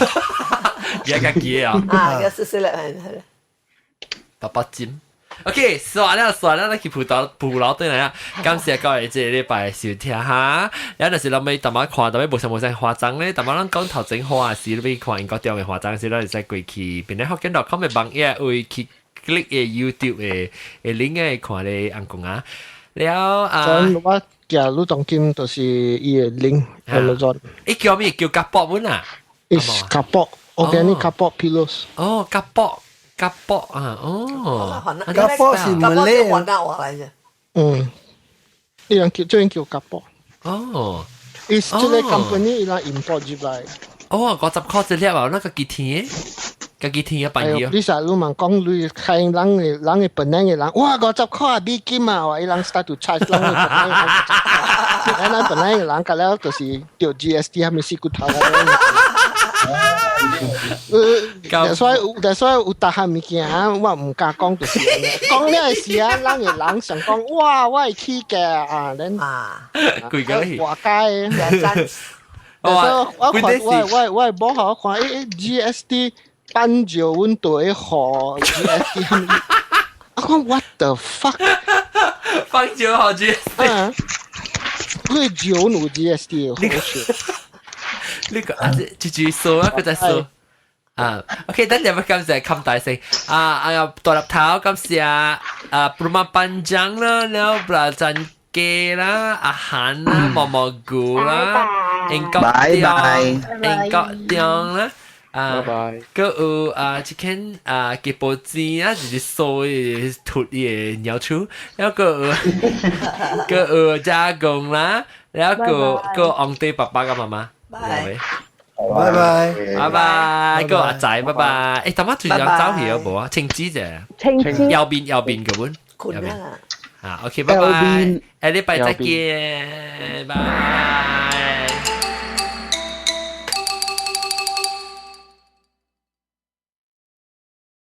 A: 嘢家己啊！
L: 啊，有少少啦，係係。
A: 爸爸尖。OK，算啦算啦，咱去葡萄葡老對來啊！感謝各位這個禮拜收聽哈。有陣時諗尾淡仔看，淡仔無啥無啥化妝咧，淡仔咱講頭前花時，你看英國中嘅化妝時，咱會使過去邊咧福建 .com 嘅網頁，會去 click 嘅 YouTube 嘅嘅 link 嘅看咧紅公啊。了啊，
J: 我寄你當今就是伊個 link Amazon。
A: 伊叫咩？叫夾卜本啊？
J: 是 kapok organic kapok pillows。
A: 哦，kapok。kapok 啊，哦，
D: kapok 是
L: 馬來啊，來嘅。
J: 嗯，伊人叫這叫 kapok。
A: 哦，
J: 伊是這個 company 伊人 import 入來。
A: 哦，50塊一粒啊，那個幾天？家己天啊，辦嘢。
J: 你實你問講你看人嘅人嘅本來嘅人，哇，50塊啊，美金啊，伊人 start to charge 人嘅本來。咱本來嘅人，個了就是掉 GST 還咪死骨頭啊！所以有逐項物件我毋敢講，就是講了的時啊，人嘅人想講，哇，我會起價啊，恁
L: 啊，
A: 貴個去，
J: 活該。我看我我我無好看，欸 GST 放招阮對予 GST，我講 what the fuck？
A: 放招予 GST，
J: 你招有 GST 好笑。
A: 呢個啊，這這數啊，佢在數啊。OK，等陣要感謝冚大聲啊啊！大粒頭感謝啊，Rumah Panjang 啦，了布拉贊記啦，阿韓啦，毛毛菇啦，英國中，英國中啦。啊，閣有啊，這間啊，吉波子啊，就是掃的吐的鳥鼠，然後閣有閣有加工啦，然後閣閣昂弟爸爸佮媽媽。
L: 拜
D: 拜拜
A: 拜拜，個阿仔拜拜。欸，淡仔最近走去有無啊？青枝啫，
E: 青枝
A: 右邊右邊個本，右邊。啊，OK，拜拜，下禮拜再見，拜。